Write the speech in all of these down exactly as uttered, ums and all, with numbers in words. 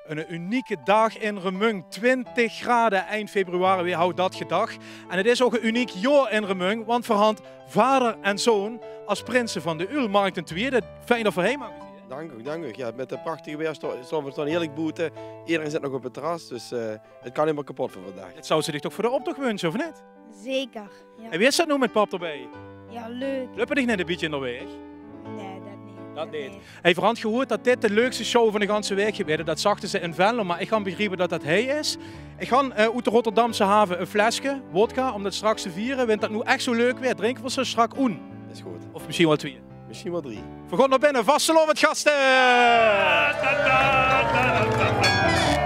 'n Unieke daag in Remunj, twintig grade eind februari, wae haw dat gedach? En 't is ouch 'n uniek jaor in Remunj, want veer hant vader en zoon es prinse van de Uul, Mark d'n Twiede. Fijn dat veer hie mage zeen. Dank uch, dank uch. Jao, mit 't prachtige waer sto-, staon veer, veer stoon hierlik boete. Ederein zit nog op 't terras, dus eh, 't kan neet mieë kepot veur vandaag. Dat zouws se dich toch veur de optoch wunsje, of neet? Zeker, jao. En wie is dat noe mit pap d'rbie? Jao, leuk. Löp 'r dich neet e bietje in de waeg? Nae, dat neet. Dat neet. Hey, veer hant gehuurd dat dit de leukste show van de ganse waek geit waere. Dat zagte ze in Venlo, mer ich han begriepe dat dat hie is. Ich han eh, oet de Rotterdamse have e fleske wodka, óm dat straks te viere. Wint dat noe ech zoe leuk waer, drinke veer ze strak oen. Is good. Of mesjien waal twieë. Mesjien waal drie. Veer gaon nao binne, vastelaovendgaste!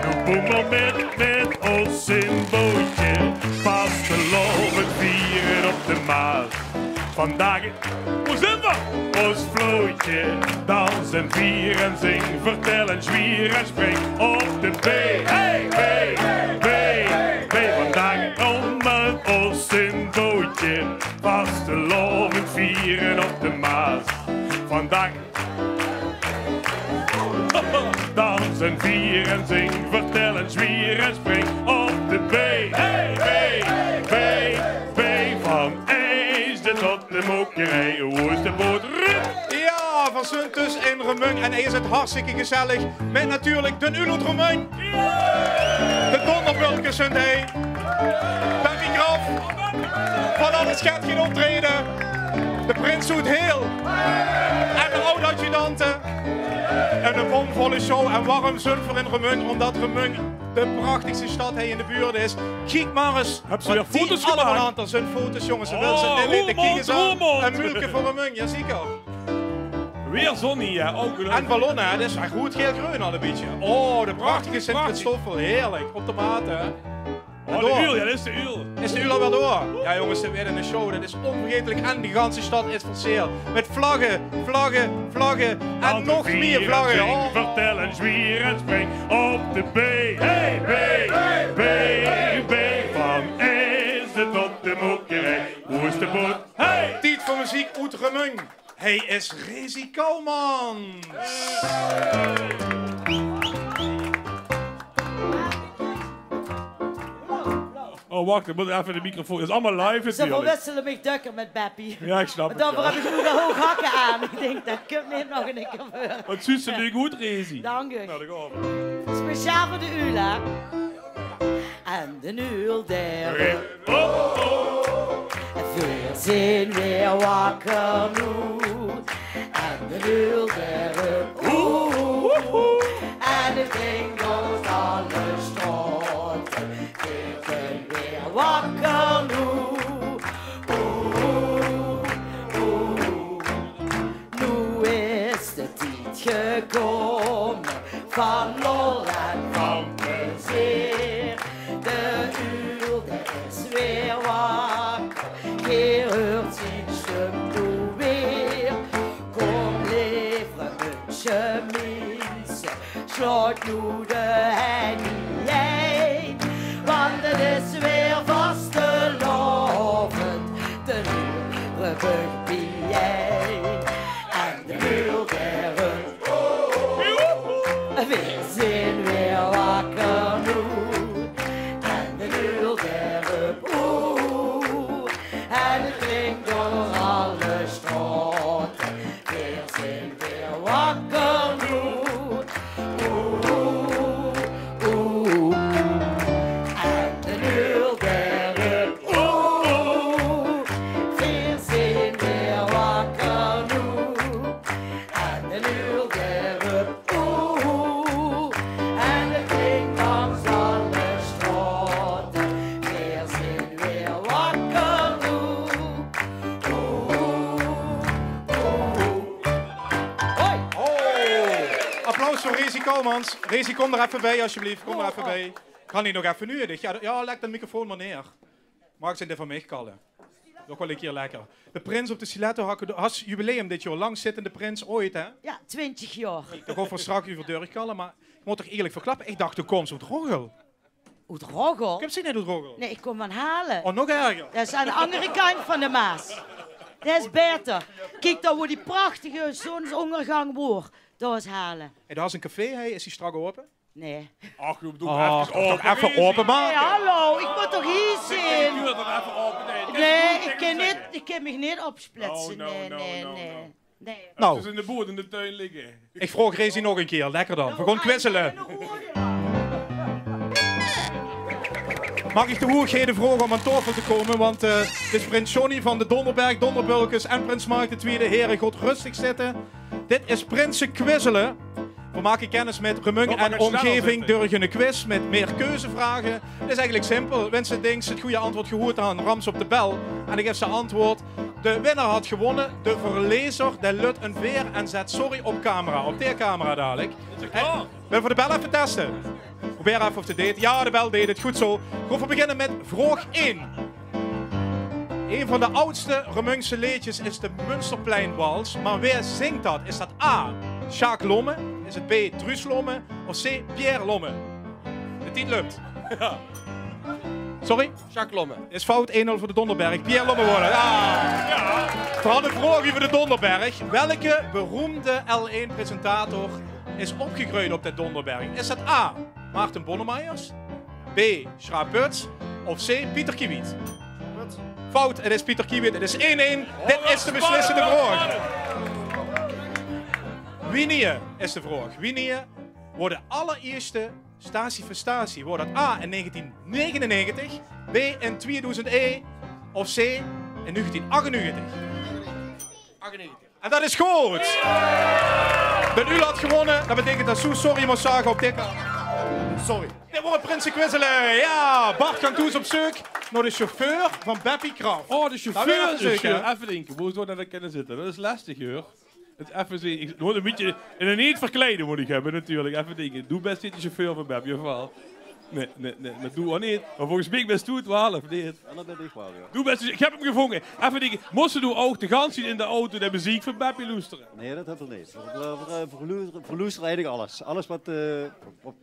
Noe boemel mit, mit ós in bootje. Vastelaovend viere op de Maas. Vandaag, wo zeen veer? Ós vlootje. Dans en vier en zing, vertèl en zwier en spring op de bee. Hey, bee, bee, bee. Vandaag allemaol ós in bootje. Vastelaovend viere op de Maas. Vandaag dans en vier en zing, vertèl en zwier en spring op de bee. Hey, bee, bee, bee, van Eesde tot de Mokerie. Wo is de boot? Rup! Jao, veer zunt dus in Remunj en hie is 't hartstikke gezellig. Mit natuurlik d'n Uul oet Remunj. De Donderbulkes zunt hie. Beppie Kraft. Van alles geit hie optraeje. De prins oet Heel. En de aod-adjudante. En 'n bomvolle show. En waorom zunt veer in Remunj? Ómdat Remunj de prachtigste stad hie in de buurt is. Kiek mer ins. Höbs se weer foto's gemaak? Allemaol aan, d'r zunt foto's, jónges. Ze wille ze neet weite. Kiek ins aan. E muulke veur Remunj, jao zeker. Weer zon hie, hè? Óngeluifelik. En ballonne, hè? Dat is good geel-greun al e bietje. Oh, de prachtige Sint-Christoffel. Heerlik. Op de maat, hè? Oh, de Uul, jao, dat is de Uul. Is de Uul alweer door? Jao, jónges, dit weurt 'n show. Dat is ónvergetelik. En de ganse stad is verseerd. Mit vlagge, vlagge, vlagge. En nog mieë vlagge. Oh. Vertèl en zwier en spring op de bee. Hey, bee, bee, bee. Van Eesde tot de Mokerie. Wo is de boot? Hey! Tied veur meziek oet Remunj. Hie is Rezi Koumans. Oh, wach, ich mót effe de microfoon. 't Is allemaol live natuurlik. Ze verwissele mich dökker mit Beppie. Jao, ich snap 't, jao. Mer daoveur höb ich noe waal hoog hakke aan. Ich dink, dat kump neet nog 'ne kier veur. Waat zuus se d'r good oet, Rezi. Dank uch. Noe, dan gaon v'r. Speciaal veur de Uul, hè? En d'n Uul dae röp: ho, ho. Veer zeen weer wakker noe. En d'n Uul dae röp: oeh, oeh. En 't klink door alle straote. Veer zeen weer wakker noe. Oeh, oeh. Noe is de tied gekómme van lol en van plezeer. De Uul, dae is weer wakker, geer heurt zien stum noe weer. Kóm, leef Remunjse minse, slaot noe de henj ein, want 't is weer vastelaovend, de Uul Remunj biejein. En d'n Uul dae röp: veer zeen weer wakker noe. En d'n Uul dae röp: oeh. En 't klink door alle straote: veer zeen weer wakker noe. Oeh, oeh. En d'n Uul dae röp: oeh, oeh. Veer zeen weer wakker noe. En d'n Uul dae röp: oeh, oeh. En 't klink langs alle straote: veer zeen weer wakker noe. Oeh, oeh. Hoi. Oh. Applaus veur Rezi Koumans. Rezi, kóm d'r effe bie, alsjeblieft. Kóm d'r effe bie. Kan ich nog effe nuuedig? Jao, jao, lèk de microfoon mer neer. Maag ich ze van mich kalle? Nog waal 'ne kier lekker. De prins op de stiletto hakke. Has jubileum dit jaor. Langzittende prins ooit, hè? Jao, twintig jaor. Dao gaon v'r straks euver dörkalle, mer ich mót toch ierlik verklappe, ich dach, doe kóms oet Roggel. Oet Roggel? Kums se neet oet Roggel? Nae, ich kóm van Hale. Oh, nog erger. Dat is aan de anger kantj van de Maas. Dat is baeter. Kiek, dao wo die prachtige zónsóngergank waor, dao is Hale. En dao is e café, hè? Is die straks aope? Nae. Ach, doe, doe, ach, efkes, toch efkes aopemake. Nae, hallo, ich mót toch hie zeen? Nae, ich kin neet, ich kin mich neet opsplitse. Nae, nae, nae. Nae. Noe. Ze in de boord in de tuin ligke. Ich vraog Rezi nog ein kier. Lekker dan. Veer gaon quizzele. Maag ich de hoeëgheden vraoge óm aan taofel te kómme? Want, eh, dit is prins Johnny van de Donderberg, Donderbulkes en prins Mark de Twiede. Here, gaot röstig zitte. Dit is Prinse Quizzele. Veer make kennis mit Remunj en ómgeving durch ein quiz mit mieër keuzevraoge. 't Is eigelik simpel. Wens se dinks 't gooje antwoord gehuurd te han, rams op de bel. En dan gifs se antwoord. De winnaar hat gewónne. De verlezer, dae lut ein veer en zet sorry op camera. Op de camera dalik. Bön veur de bel effe teste. Probeer effe of 't deit. Jao, de bel deit 't. Good zo. Gaon v'r beginne mit vraog ein. Ein van de audste Remunjse leedjes is de Munsterpleinwals. Mer wae zingk dat? Is dat A, Sjaak Lomme? Is 't B, Truus Lomme? Of C, Pierre Lomme? De tied löp. Jao. Sorry? Sjaak Lomme. Is fout, ein nul veur de Donderberg. Pierre Lomme woort 't. Ah. Jao. V'r hadde 'n vraog euver de Donderberg. Welke beroemde L1-presentator is opgegreujd op de Donderberg? Is dat A, Maarten Bonnemeyers, B, Sjraap Puts of C, Pieter Kiewiet? Fout, 't is Pieter Kiewiet. 't Is ein-ein. Dit is de beslissende vraog. Wienie is de vraog. Wienie woort de allerierste Stasie veur Stasie? Woort dat A in negentien negenennegentig, B in tweeduizend ein of C in negentien achtennegentig? Achtennegentig. En dat is good! De Uul hat gewónne. Dat beteikent dat Soes sorry mós zage op de ka-, sorry. Dit woort Prinse Quizzele. Jao, Bart geit noe op zeuk nao de sjefeur van Beppie Kraft. Oh, de sjefeur. Effe dinke, wo zou dat kinne zitte? Dat is lestig, huur. 't Is effe zeen, ich mót 'n bietje, en neet verkleide mót ich höbbe natuurlik. Effe dinke, doe bès neet de sjefeur van Beppie, of waal? Nae, nae, nae, mer doe ouch neet. Mer volges mich bès doe 't waal, of neet? Jao, dat bön ich waal, jao. Doe bès, ich höb 'm gevónge. Effe dinke, mós doe ouch de ganse tied in de auto de meziek van Beppie loestere? Nae, dat höbbe v'r neet. V'r, v'r, v'r loestere, v'r loestere eigelik alles. Alles wat, eh,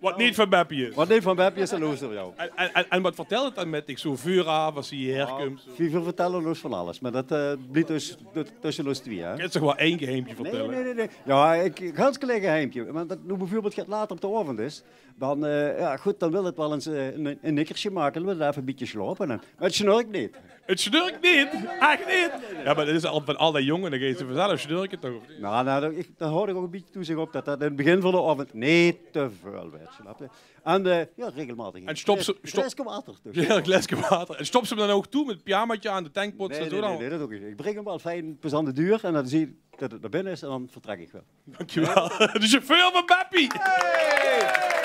wat neet van Beppie is. Wat neet van Beppie is, dat loestere v'r, jao. En, en, en, en wat vertèlt 't dan mit dich, zoe veuraaf es se hie haer kums? Jao, veer, veer vertèlle ós van alles, mer dat, eh, blief dus tösse ós twieë, hè? Kins se toch waal ein geheimke vertèlle? Nae, nae, nae, nae. Jao, ich, ich, gans klein geheimke. Want dat noe bieveurbeeld get later op d'n aovend is, dan, eh, jao, good, dan wil 't waal ins, eh, ein, ein nikkersje make. Dan wil 't effe e bietje slaope. En, mer 't sjnurk neet. 't Sjnurk neet? Ech neet? Jao, mer dat is al van al die jónge, dan geis se vanzelf sjnurke, toch? Noe, noe, dat, ich, dao haoj ich ouch e bietje toezich op dat dat in 't begin van d'n aovend neet te väöl weurt, snap se? En, eh, jao, regelmaotig. En sjtops se, sjtops se 'm dan ouch toe mit pyjamaatje aan, de tankpot en zoe dan? Nae, nae, nae, dat doon ich neet. Ich bring 'm waal fijn pas aan de deur en dan zeen ich dat 't nao binne is en dan vertrèk ich waal. Dankjewel. De sjefeur van Beppie! Hey!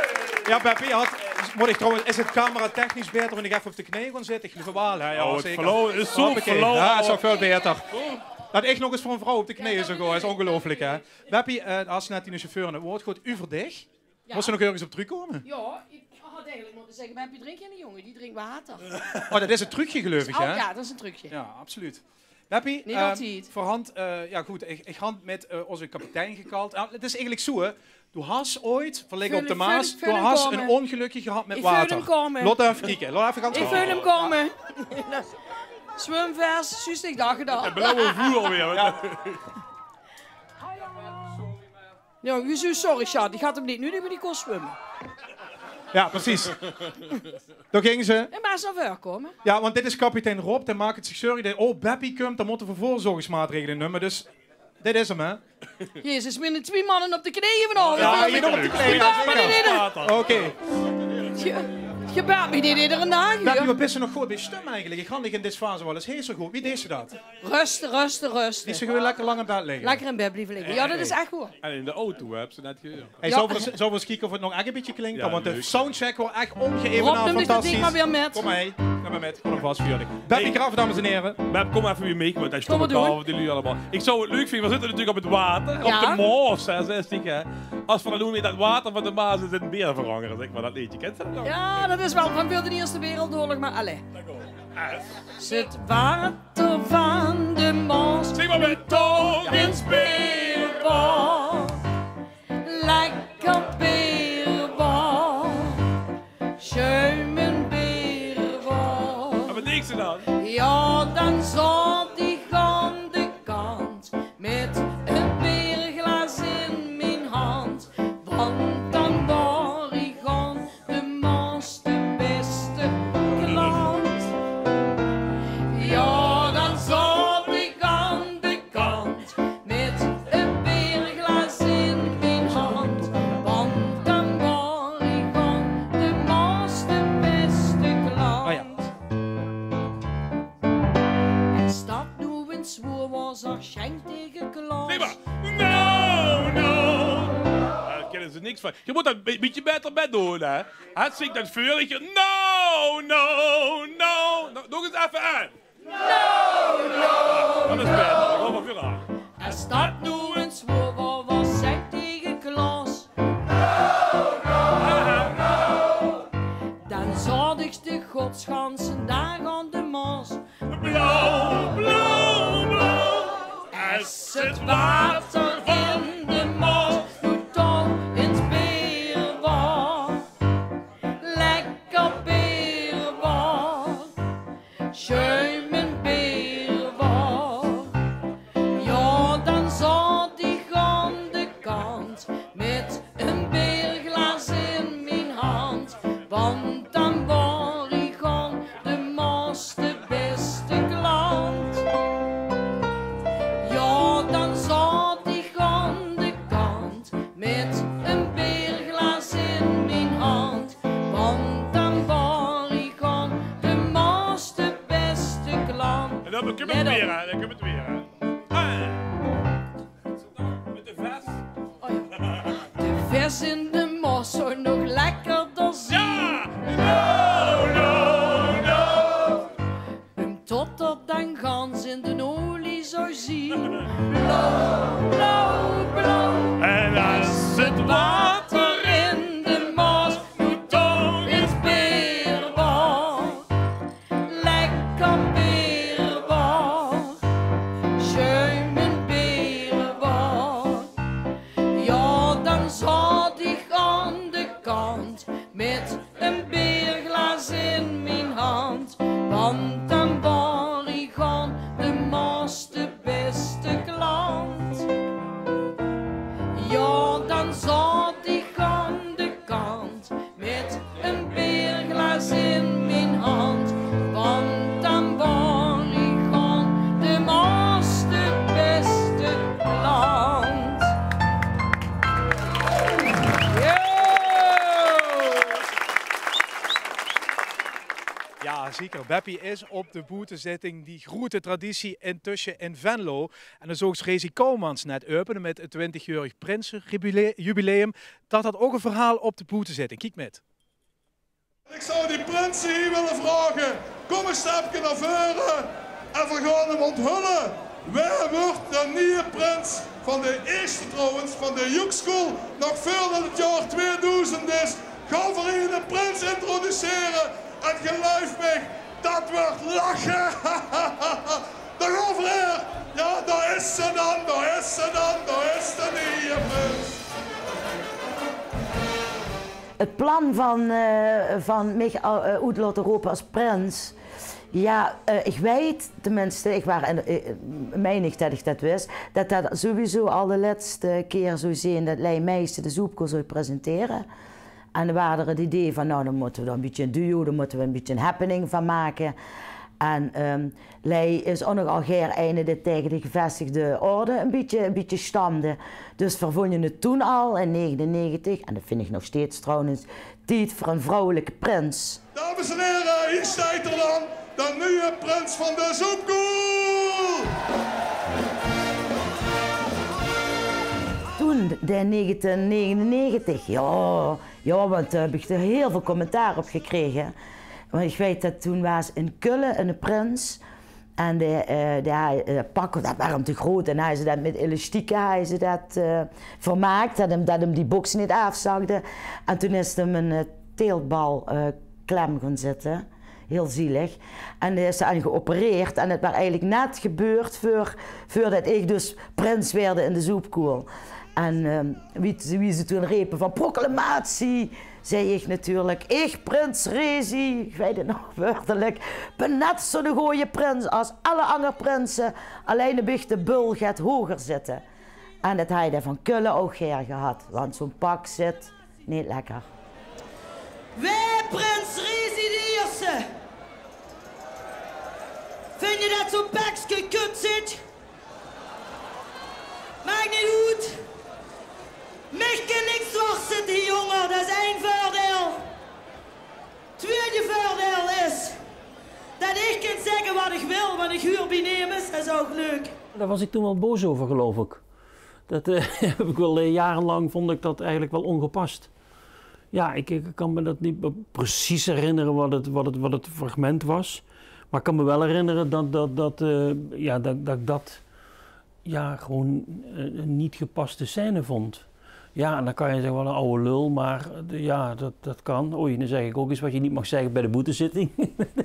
Jao, Beppie, had, mót ich trouwens, is 't cameratechnisch baeter wen ich effe op de knee gaon zitte? Ich geluif waal, hè? Jao, zeker. Oh, 't verlouw is zoe verlouw. Hoppakee. Jao, is ouch väöl baeter. Dat ich nog ins veur ein vrouw op de knee zou gaon, is óngeluifelik, hè? Beppie, eh, has net diene sjefeur aan 't waord gehuurd euver dich. Jao. Mós se nog örges op trökkómme? Jao, ich had eigelik mótte zègke, Beppie, drink geine jónge, die drink water. Oh, dat is 't trucje, geluif ich, hè? Jao, dat is 'n trucje. Jao, absoluut. Beppie, neet altied. Veurhand, eh, jao good, ich, ich han mit, eh, ózze kapitein gekald. Jao, 't is eigelik zoe, hè. Doe has ooit, veer ligke op de Maas, doe has 'n óngelökje gehad mit water. Laot effe kieke, laot effe gans kieke. Ich veul 'm kómme. Zwömvès, zjus, ich dach 't al. De blauwe voer alweer, hè? Jao. Jao, wieso sorry, sjat? Ich had 'm neet nudig, mer die kós zwömme. Jao, precies. Dao góng ze. En mer ins nao veur kómme. Jao, want dit is kapitein Rob, dae maak zich zörg. Dae, oh, Beppie kump, dan mótte v'r veurzeurgsmaatregele numme. Dus, dit is 'm, hè? Jezus, mit twie manne op de kneje vanaovend. Jao, hie op de kneje, zeker. Oké. 't Gebäört mich neet eder daag, huur. Beppie, wat bis se nog good bie sjtum eigelik? Ich han dich in dees fase waal ins hiel good. Wie deis se dat? Röste, röste, röste. Is ze gewoon lekker lang in bed ligke? Lekker in bed blieve ligke. Jao, dat is ech waor. En in de auto, höbs se net gehuurd. Hey, zölle v'r ins, zölle v'r ins kieke of 't nog ech e bietje klink? Jao, want de soundcheck waor ech óngeëvenaard fantastisch. Rob, num de ding mer weer mit. Kóm mer, num mer mit. Kóm vas veur dich. Beppie Kraft, dames en here. Bep, kóm effe bie mich, want dat is toch gaaf, die luuj allemaol. Ich zou 't leuk vinje, v'r zitte natuurlik op 't water, op de Maos, hè, zestig, hè. Es v'r dan noe mit dat water van de Maas in beer verangere, zègk mer, dat leedje, kins se dat nog? Jao, dat is waal van veur de Ierste Wereldoorlog, mer allei. Zègk mer. 't Water van de Maos, zègk mer mit, toch ins beerbaar. Lekker beerbaar. Sjuimend beerbaar. Wat bedeens se dan? Jao, dan zaot ich aan de kant mit e beerglaas in mien hand. Want dan waor ich Geer mót dat e bietje baeter bèt doon, hè? Hè, zing dat veur. No, no, no. No, nog ins effe aan. No, no. Dat is baeter. Dat gaon v'r veur aan. Es dat noe ins woor waor, waat zèk tege Klaas? Aha. Dan zaot ich de godsganse daag aan de Maas. Blauw, blauw, blauw. Es 't water in de Maas noe toch ins beer waor. Lekker beer waor. Sjuimend beer waor. Jao, dan zaot ich aan de kant mit e beerglaas in mien hand, want dan waor ich aan de Maas de bèste klant. Jao, dan zaot ich aan de kant mit e beerglaas in mien hand, want dan waor ich aan de Maas de bèste klant. En dan kump 't weer, hè? Dan kump 't weer, hè? Ah. Mit de vis. Oh jao. De vis in de Maas zów nog lekkerder zeen. Jao! No, no, no! Umtot 'r dan gans in de olie zów zeen. Blauw, blauw, blauw. En es 't water in de Maas noe toch ins beer waor. Lekker beer waor, sjuimend beer waor. Jao, dan zaot ich aan de kant mit e beerglaas in mien hand, want dan waor ich aan de Maas de bèste klant. Jao, dan zaot ich aan de kant mit e beerglaas in mien hand, want dan waor ich aan de Maas de bèste klant. Jao! Jao, zeker. Beppie is op de boetezitting, die groete traditie intösse in Venlo. En dan zoog Rezi Koumans net äöpene mit 't twintigjörig prinsejubileum. Dat haet ouch e verhaol op de boetezitting. Kiek mit. Ich zou die prinse hie wille vraoge, kóm e stepke nao veure en veer gaon 'm ónthulle. Wae wuuert de nuje prins van de ierste, trouwens, van de Joekschool, nog veurdat 't jaor tweedoezend is? Gaon veer hie de prins introducere en geluif mich, dat wuuert lache. Dao gaon veer. Jao, dao is ze dan, dao is ze dan, dao is de nuje prins. 't Plan van, eh, van mich, eh, oet laote rope es prins. Jao, eh, ich weit, tenminste, ich waor, eh, mein ich det ich det wis, det det sowieso al de lètste kier zou zeen det Lei Meijsen de Zoepkoel zou presentere. En d'r waor d'r 't idee van, nou, dan mótte v'r d'r e bietje 'n duo, dan mótte v'r e bietje 'n happening van make. En, ehm, Lei is ouch nogal gaer eine dae taenge de gevestigde orde e bietje, e bietje stamde. Dus veer vónje 't toen al in negenennegentig, en det vinj ich nog steeds trouwens, tied veur 'n vrouwelike prins. Dames en here, hie steit 'r dan, de nuje prins van de Zoepkoel! Toen, in negentien negenennegentig, jao, jao, want dao höb ich d'r hiel väöl commentaar op gekrege. Want ich weit det toen waas in Kölle 'ne prins. En de, eh, de, eh, pak, det waas 'm te groot. En haje ze det mit elastieke, haje ze det, eh, vermaak, det 'm, det 'm die boks neet aafzakde. En toen is 'm 'n, eh, teelbal, eh, klem gaon zitte. Hiel zielig. En dao is 'r aan geopereerd. En 't waas eigelik net gebeurd veur, veurdet ich dus prins waerde in de Zoepkoel. En, ehm, wie, wie ze toen repe van: "Proclamatie!", zag ich natuurlik: "Ich, prins Rezi," ich weit 't nog wördelik, "bön net zoe'ne gooje prins es alle anger prinse, allein höb ich de bul get hoger zitte." En det haje ze van Kölle ouch gaer gehad, want zoe'n pak zit neet lekker. Wae, prins Rezi de Ierste? Vinj geer det zoe'n pekske kut zit? Maak neet oet. Mich kin niks dwars zitte hie, jóng. Det is ein veurdeil. Twiede veurdeil is det ich kin zègke waat ich wil, want ich huur bie nemes. Det is ouch leuk. Dao waas ich toen waal boos euver, geluif ich. Dat, eh, heb ik wel, eh, jarenlang vond ik dat eigenlijk wel ongepast. Ja, ik, ik kan me dat niet be-, precies herinneren wat het, wat het, wat het fragment was. Maar ik kan me wel herinneren dat, dat, dat, eh, ja, dat, dat ik dat, ja, gewoon, eh, een niet gepaste scène vond. Ja, en dan kan je zeggen, "Wat een oude lul", maar, eh, ja, dat, dat kan. Oei, dan zeg ik ook iets wat je niet mag zeggen bij de boetezitting.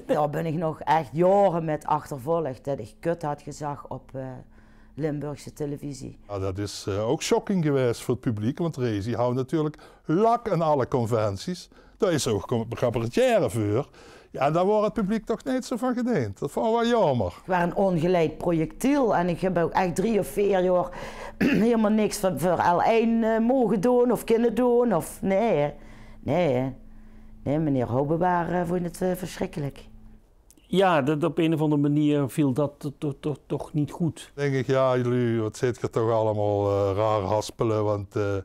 Dao bin ich nog echt jaore mit achtervolg, det ich kut had gezag op, eh, Limburgse televisie. Ja, dat is, eh, ook shocking gewaes veur 't publiek, want Rezi hou natuurlijk lak aan alle conventies. Dao is ze ook com-, cabaretière veur. Ja, dao waor 't publiek toch neet zo van gedeend. Dat vond ik wel jaomer. Ich waor ein ongeleid projectiel en ich höb ouch ech drie of veer jaor hielemaol niks veur, veur L één, eh, moge doon of kinne doon. Of, nae, nae. Nae, meneer Houbewaar, eh, vónj 't, eh, versjrikkelik. Ja, dat, op een of andere manier viel dat to-, to-, to-, toch niet goed. Denk ik, ja, jullie, wat zit er toch allemaal, eh, raar haspelen, want, eh,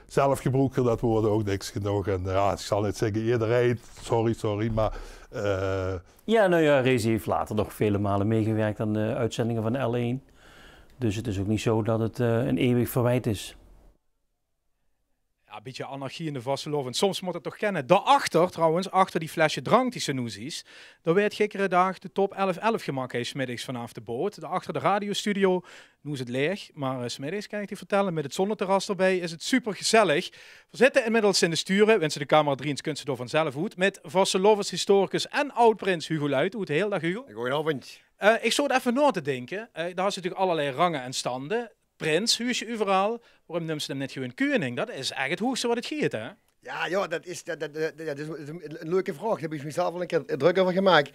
zelf gebroekt er dat woord ook niks genoeg. En, eh, ja, ik zal niet zeggen iedereen, sorry, sorry, maar, eh, Ja, nou ja, Rezi heeft later nog vele malen meegewerkt aan de uitzendingen van L één. Dus het is ook niet zo dat het, eh, een eeuwig verwijt is. Ja, een beetje anarchie in de vastelaovend. Soms mot 't toch kenne. Daarachter, trouwens, achter die flesje drank die se noe zies, dao weurt gikkere daag de top elf elf gemaak, hè, 's middigs vanaaf de boot. Daarachter de radiostudio, noe is 't leeg, maar, eh, 's middigs, kan ik dich vertelle, mit 't zonneterras d'rbij is 't super gezellig. Veer zitte inmiddels in de Sture, wens se de camera drieëns, kuns se d'r vanzelf oet, mit vastelaoveshistoricus en oud-prins Hugo Luiten oet Heel. Daag Hugo. Goeienaovend. Eh, ik zoot effe nao te dinke, eh, dao has se natuurlijk allerlei range en stande. Prins huurs se euveral. Waorum nums se 'm neet gewoon keuning? Dat is eigelik 't hoegste wat 't giet, hè? Ja, ja, dat is, dat, dat, dat, ja, dat is een, een leuke vraog. Dao heb ik mezelf al een keer druk over gemaakt.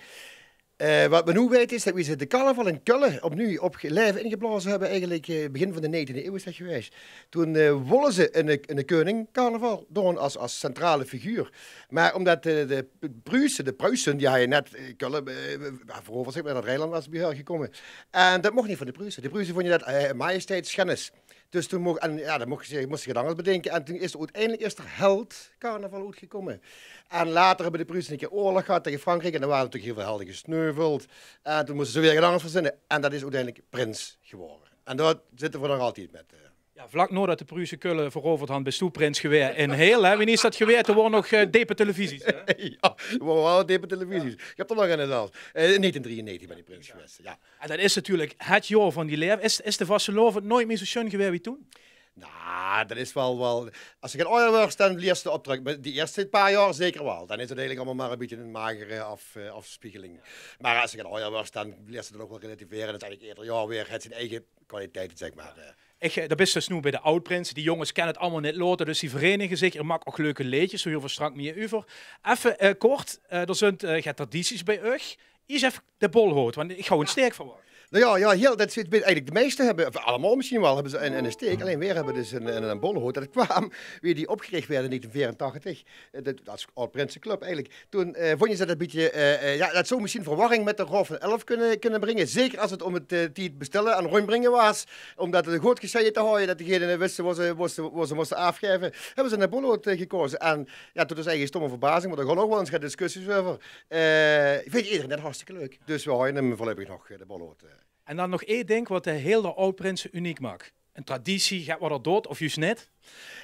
Eh, wat we noe weite is dat we de carnaval in Kölle opnuuj op ge-, laeve ingeblaoze hebbe. Eigelik, eh, begin van de negentiende eeuw is dat gewaes. Toen, eh, wolle ze een, een keuning carnaval doon as, as centrale figuur. Maar omdat de, de Pruuse, de Pruise, die hadde net, eh, Kölle, eh, veroverd, zeg maar, dat Rijnland was bij hen gekomen. En dat mocht niet van de Pruuse. De Pruuse vónje dat, eh, majesteitsschennis. Dus toen mocht, en ja, dan mocht ze, moest ze get angers bedinke. En toen is er oeteindelik is er Held Carnaval oetgekomme. En later hebbe de Pruuse een keer oorlog gehad tegen Frankrijk. En dan waren er natuurlijk heel veel helden gesneuveld. En toen moesten ze weer get angers verzinnen. En dat is oeteindelik Prins gewore. En dao zitte we nog altied mit, eh. Ja, vlak naodet de Pruuse Kölle veroverd hadde, bis doe prins gewaerd in Heel, hè? Wienie is dat gewaerd? D'r waore nog, eh, depe televisies, hè? Ja, d'r waore wel depe televisies. Ik heb er nog een zelfs. Eh, in negentien drieënnegentig ben ik prins gewaes, ja. En dat is natuurlijk 't jaor van dien laeve. Is, is de vastelaovend nooit mier zo sjoen gewaerd wie toen? Nou, dat is wel, wel, as se get ajer wuuers, dan liers se d'r op trök. Maar die eerste paar jaor zeker wel. Dan is 't eigelik allemaol maar een beetje een magere af-, eh, afspiegeling. Maar as se get ajer wuuers, dan liers se dat ook wel relativeren. Dat is eigelik eder jaor weer, het zien eige kwaliteiten, zeg maar, eh. Ich, eh, dao bis se dus noe bij de oud-prinse. Die jonges kenne 't allemaol neet laote, dus die verenige zich. Geer maakt ook leuke leedjes, dao huure veer straks mier euver. Effe, eh, kort, eh, d'r zunt, eh, get tradities bij uch. Iers effe de bolhood, want ich hou 'n steek van. Nou ja, ja, heel, dat zit, eigelik de meeste hebbe, of allemaol misschien wel, hebbe ze een, een steek. Alleen weer hebbe dus een, een, een bolhood. Dat kwaam wie die opgericht weerde in negentien veerentachtig. Eh, dat, dat is oud-prinseclub eigelik. Toen, eh, vónje ze dat een beetje, eh, eh, ja, dat zou misschien verwarring met de Raod van Elf kunnen, kunnen brengen. Zeker as 't om 't, eh, tied bestelle en rondbrengen was. Omdat 't good gescheiden te houden, dat degene wisten wat ze, wat ze, wat ze moesten afgaeve. Hebbe ze een bolhood, eh, gekoze. En ja, tot is eigelik stomme verbazing, want d'r gaon ook wel eens get discussies over. Eh, vindt iedereen dat hartstikke leuk. Dus we houden hem voorlopig nog, eh, de bolhood, eh. En dan nog één ding wat de Heelder oud-prinse uniek maakt. Een traditie, get wat er doot, of juist net?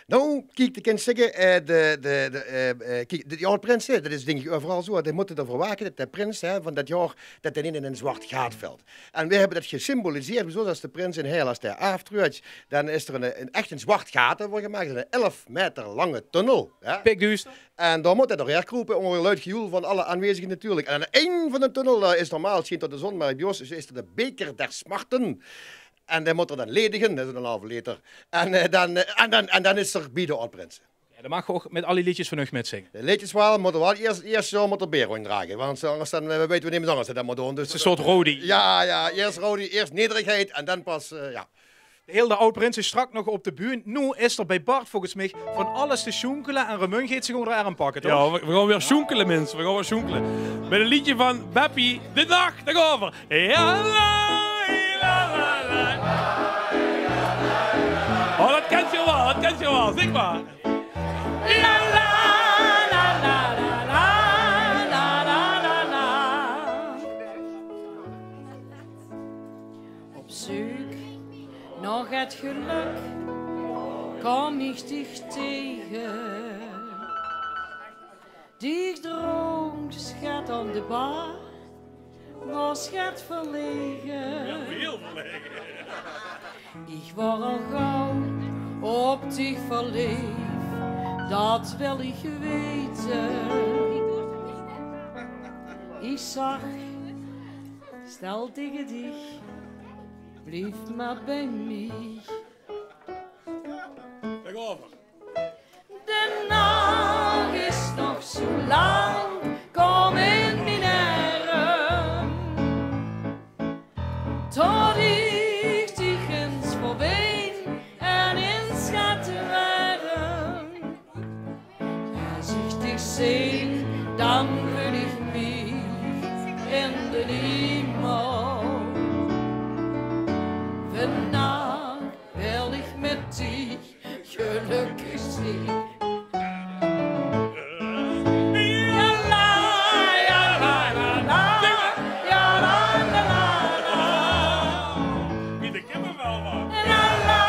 Nou, kiek, de kins zegge, eh, de, de, de, eh, eh, kiek, de, die oud-prinse, dat is denk ik overal zo, die motte ervoor wake dat de prins, hè, van dat jaor, dat hij niet in een zwart gaat valt. En we hebben dat gesymboliseerd, zoals de prins in Heel, as dae aaftreuet, dan is er een, een, echt een zwart gaat ervoor gemaakt, een elf meter lange tunnel, hè. Pikduuster. En dao mot 'r doorhaer kroepe, ónger luid gejoel van alle aanwezigen natuurlijk. En aan 't eind van de tunnel, dao is normaal, schijnt tot de zon, maar bij ons is, is er de beker der smarten. En dae mot 'r dan ledigen, dat is een halve liter. En, eh, dan, eh, en dan, en dan is er bij de oud-prinse. Ja, dan mag ge ook met al die liedjes van uch mitzingen. De liedjes wel, maar wel eerst, eerst zo moet de beer ronddragen. Want anders dan, eh, weten we niet meer anders dat moet doen. Dus 't is een soort Rodi. Ja, ja, eerst Rodi, eerst nederigheid en dan pas, eh, ja. De Heelder oud-prinse is straks nog op de bühne. Noe is er bij Bart volgens mich van alles te sjoenkele en Remun geet zich ónger de erm pakke, toch? Ja, we, we gaon weer sjoenkele, minse. We gaon weer sjoenkele. Met een liedje van Beppie, De Dag Daarover. Ja, la, la, la, la. Oh, dat kent ge wel, dat kent ge wel. Zing maar. La, la, la, la. Op zeuk nog het Gelök kom ich dich tege. Die ich dronk, schat, aan de bar, waas get verlege. Ja, hiel verlege. Ich woor al gauw op dich verleef, dat wil ich weite. Ich zag, stel tege dich, blief mer bie mich. Daorover. De nach is nog zoe lang, kom in mien erm. Tot ich dich ins verween en ins get werm. Es ich dich zeen, dan veul ich mich in den hiemel. Vannach wil ich mit dich gelökkig zeen. Ja, la, ja, la, la, la. Ja, la, la, la, la. Wie de kippenvel, man. Ja, la,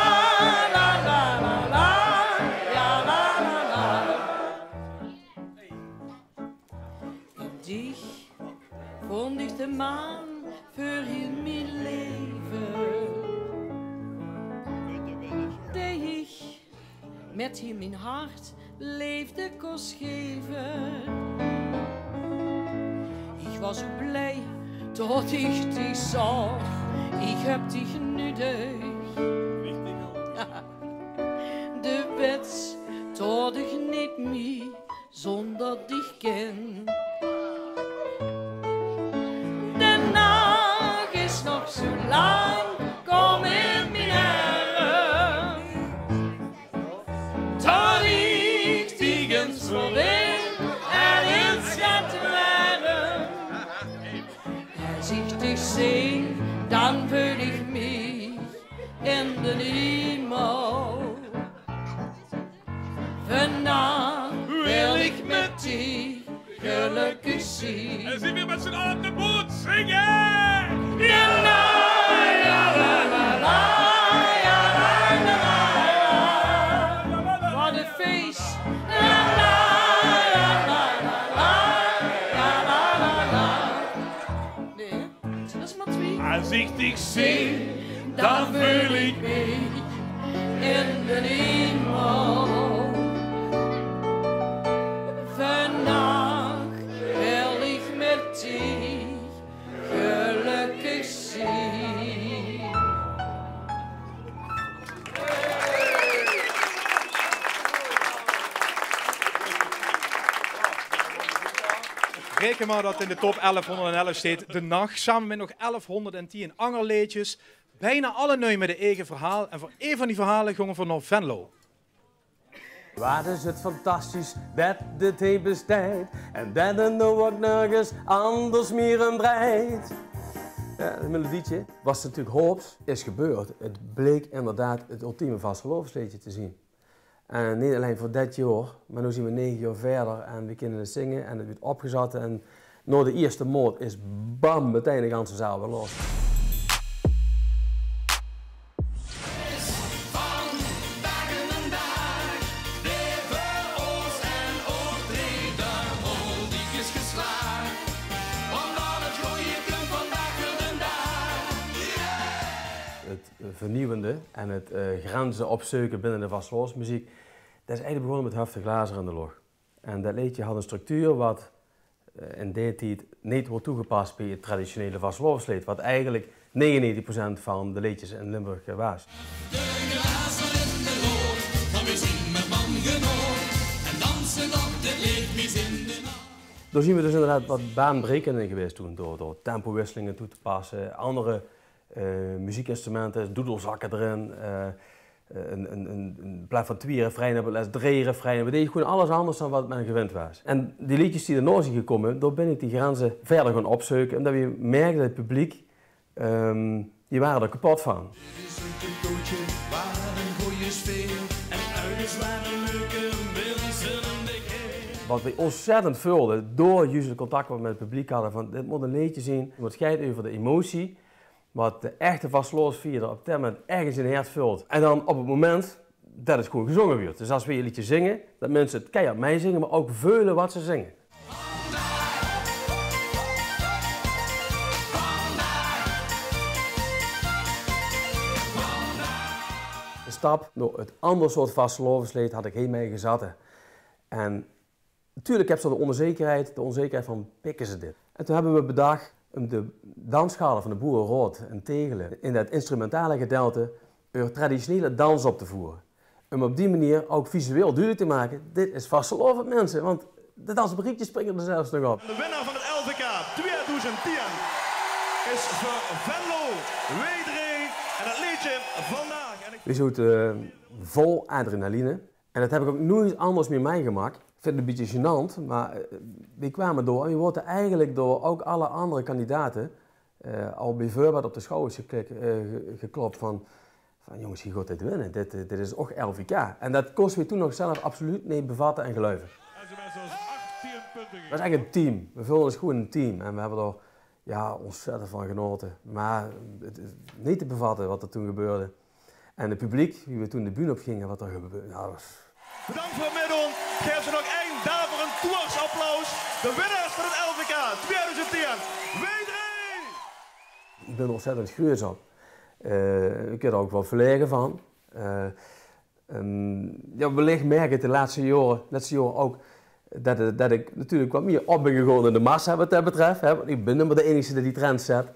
la, la, la, la. Ja, la, la, la. In dich vónd ich de maan veur hiel mien leve. Dee ich mit hiel mien hart leefde kós geve. Ich waas zoe blie tot ich dich zaog. Ich höb dich nudig. De wits tot ich neet mie zónger dich kin. De nach is nog zoe lang, kom in mien erm. Tot ich dich ins verween en ins get werm. Es ich dich zeen, dan veul ich mich in den hiemel. Vannach wil ich mit dich gelökkig zeen. En zeen weer mit z'n allen de boot zinge. Ja, la, ja, la, la, la, ja, la, la, la, la. Wat ein fees. Ja, la, ja, la, la, la, ja, la, la, la. Nee. D'r is mer twieë. Es ich dich zeen, dan veul ich mich in den hiemel. Vannach wil ich mit dich gelökkig zeen. Raeke mer dat in de top elfhónderdelf steit De Nach, same mit nog elfhóndertieën anger leedjes. Bienao alle nuuj mit ein eige verhaol. En veur ein van die verhaole gónge v'r nao Venlo. Waat is 't fantastisch det dit hie besteit en det 't noe ouch nörges anders mier um dreit. Jao, 't melodietje waas natuurlik hoops, is gebeurd. 't Bleek inderdaad 't ultieme vastelaovesleedje te zien. En neet allein veur dit jaor, mer noe zien v'r nege jaor wiejer en v'r kinne 't zinge en 't wuuert opgezat. En nao de ierste maot is bam, metein de ganse zaal weer los. Het vernieuwende en het, eh, grenze opzeuke binne de vastelaovesmeziek, det is eigelik begós mit Höftig Glazer in de Loch. En det leedje had ein structuur wat, eh, in dae tied neet woort toegepas bie het traditionele vastelaovesleed, wat eigelik negenennegentig procent van de leedjes in Limburg, eh, waas. De glazer in de loch, dan weer zien mit man genoot en danse dan dit leed mis in de nach. Dao zien we dus inderdaad wat baanbrekend in gewaes toen, door, door tempowisselinge toe te passe, andere eh, meziekinstrumente, doedelzakke d'rin, eh, eh, ein, ein, ein, ein plaat van twieë refreine, op 't lèts drieë refreine. We dege gewoen alles anders dan wat me gewind waas. En die leedjes die d'rnao zien gekómme, dao bin ich die grenze wiejer gaon opzeuke, ómdet we merkde det 't publiek, ehm, die ware d'r kepot van. Dit is ein tempootje, waat ein gooj sfeer. En örges ware leuke minse in de keer. Wat we ontzettend veulde, door juus 't contact wat we mit 't publiek hadde, van dit mót ein leedje zien wat geit euver de emotie. wat de echte vastelaovesvierder op det moment ech in zien hert veult. En dan op het moment det het gewoen gezónge wuuert. Dus es weej ein leedje zinge, det minse het keihard meizinge, maar ouk veule wat ze zinge. De stap nao het anger soort vastelaovesleed had ik hiej mei gezatte. En natuurlik höbs se de ónzekerheid, de ónzekerheid van: pikke ze dit? En toen höbbe we bedach um de dansgarde van de Boereraod in Tegele in det instrumentale gedeelte eur traditionele dans op te voere. Um op die manier ouk visueel dudelik te make: dit is vastelaovend, minse, want de dansmarietjes springe d'r zelfs nog op. De winnaar van het L V K tweeduizend tien is veur Venlo W drie en het leedje Vandaag. En ik... Weej zote, eh, vol adrenaline. En det höb ik ouk noeit anders mier meigemak. Ik vind het ein bietje gênant, maar, eh, weej kwame door. En weej woorte eigelik door ouk alle anger kandidate, eh, al beej veurbaat op de schouwers geklik-, eh, ge-, geklop van, van: jónges, geej gaot dit winne. Dit, eh, dit is ouk L V K. En det kóste weej toen nog zelf absoluut neet bevatte en geluive. Det is ech ein team. Weej veulde ós gewoen ein team. En weej höbbe d'r, jao, ontzettend van genaote. Maar het is neet te bevatte wat d'r toen gebeurde. En het publiek, wie we toen de bühne op ginge, wat d'r gebeurde, jao, det was... Bedank veur het mitdoon. Gaef ze nog ein daverend toersapplaus. De winnaars van het L V K tweeduizend tien, W drie! Ik bin ontzettend gruuets op. Eh, ik waer d'r ouk waal verlaege van. Eh, ehm, jao, wellich merk ik de letste jaore, letste jaore ouk det, eh, det ik natuurlik wat mier op bin gegaon in de massa wat det betref, hè, want ik bin neet mier de einigste dae die trends zet.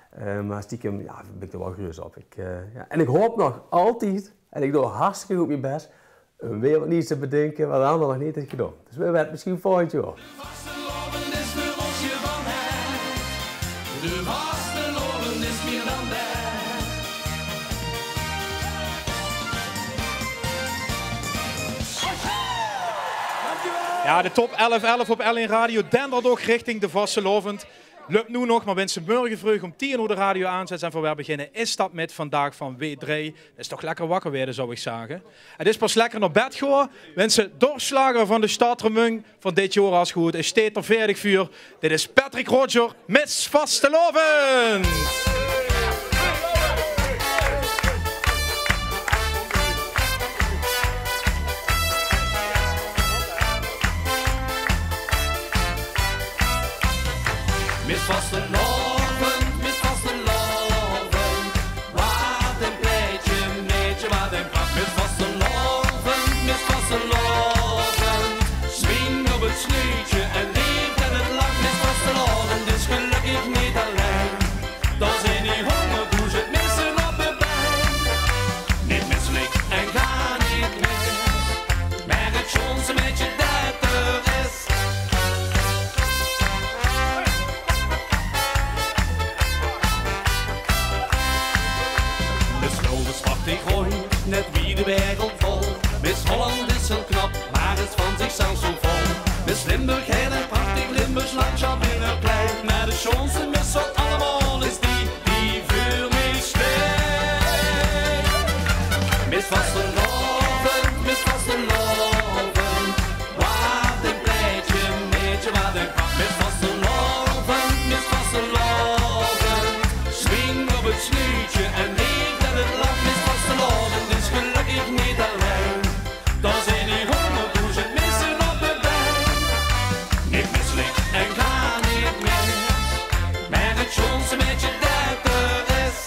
Eh, maar stiekem, jao, bin ik d'r waal gruuets op. Ik, eh, jao, en ik haop nog altied, en ik doon hartstikke good mien bes, um weer wat nuuts te bedinke wat ein anger nog neet haet gedaon. Dus wae weit, misschien volgend jaor. De vastelaovend is veur ós gevangenheid. De vastelaovend is mier dan det. Jao, de top elf elf op L één Radio dendert ouk richting de vastelaovend. Löp noe nog, maar wens se mörge vreug um tien oor de radio aanzets en veur weer beginne, is det mit Vandaag van W drie. Det is toch lekker wakker waere, zou ik zage. Het is pas lekker nao bed gaon. Wens se de dorpsslager van de stad Remunj van dit jaor as gehoord, is, steet d'r veerdig veur. Dit is Patrick Roger, Miss Vastelaovend. Miss Vastelaovend, Miss Vastelaovend. Waat ein plaetje, maedje, waat ein pracht. Miss Vastelaovend, Miss Vastelaovend. Swing op het snuutje en leef en het lach. Miss Vastelaovend is gelökkig neet allein. Dao zeen die hóngerduzend Misse op de bein. Neet misselik en gaar neet mis. Mer het sjoonste maedje det d'r is. Miss Louwers, prachtig rónd, net wie de wereld vol. Miss Holland is hiel knap, maar is van zichzelf zo vol. Miss Limburg, hiel ein prachtig Limburgs landschap in häör kleid. Maar de sjoonste Miss van allemaol is die, die veur mich steit. Miss Vastelaovend, Miss Vastelaovend. Waat ein plaetje, maedje, waat ein pracht. Miss Vastelaovend, Miss Vastelaovend. Swing op het snuutje en leef en het lach. Miss Vastelaovend is gelökkig neet allein. Dao zeen die hóngerduzend Misse op de bein. Neet misselik en gaar neet mis. Mer het sjoonste maedje det d'r is.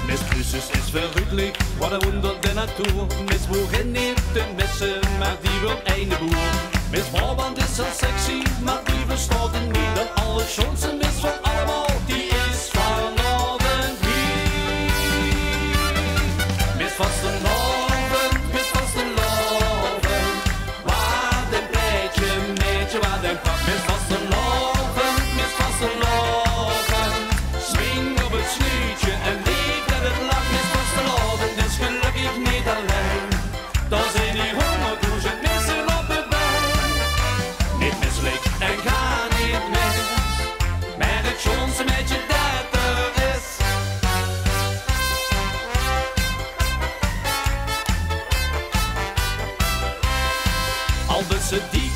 Miss Cruces is verrukkelijk, wat ein wonder der natuur. Miss Boerin neet te misse, maar die wuuert eine boer. Miss Brabant is hiel sexy, maar die verstaot 't neet. De allersjoonste Miss van allemaol, die is vanaovend hie. Miss Vastelaovend, Miss Vastelaovend. Waat ein plaetje, maedje, waat ein pracht. Miss Vastelaovend, Miss Vastelaovend. Swing op het snuutje en leef en het lach. Miss Vastelaovend is gelökkig neet allein. Dao zeen die hóngerduzend Misse op de bein. Neet misselik en gaar neet mis. Mer het sjoonste maedje det d'r is. Al dus ze die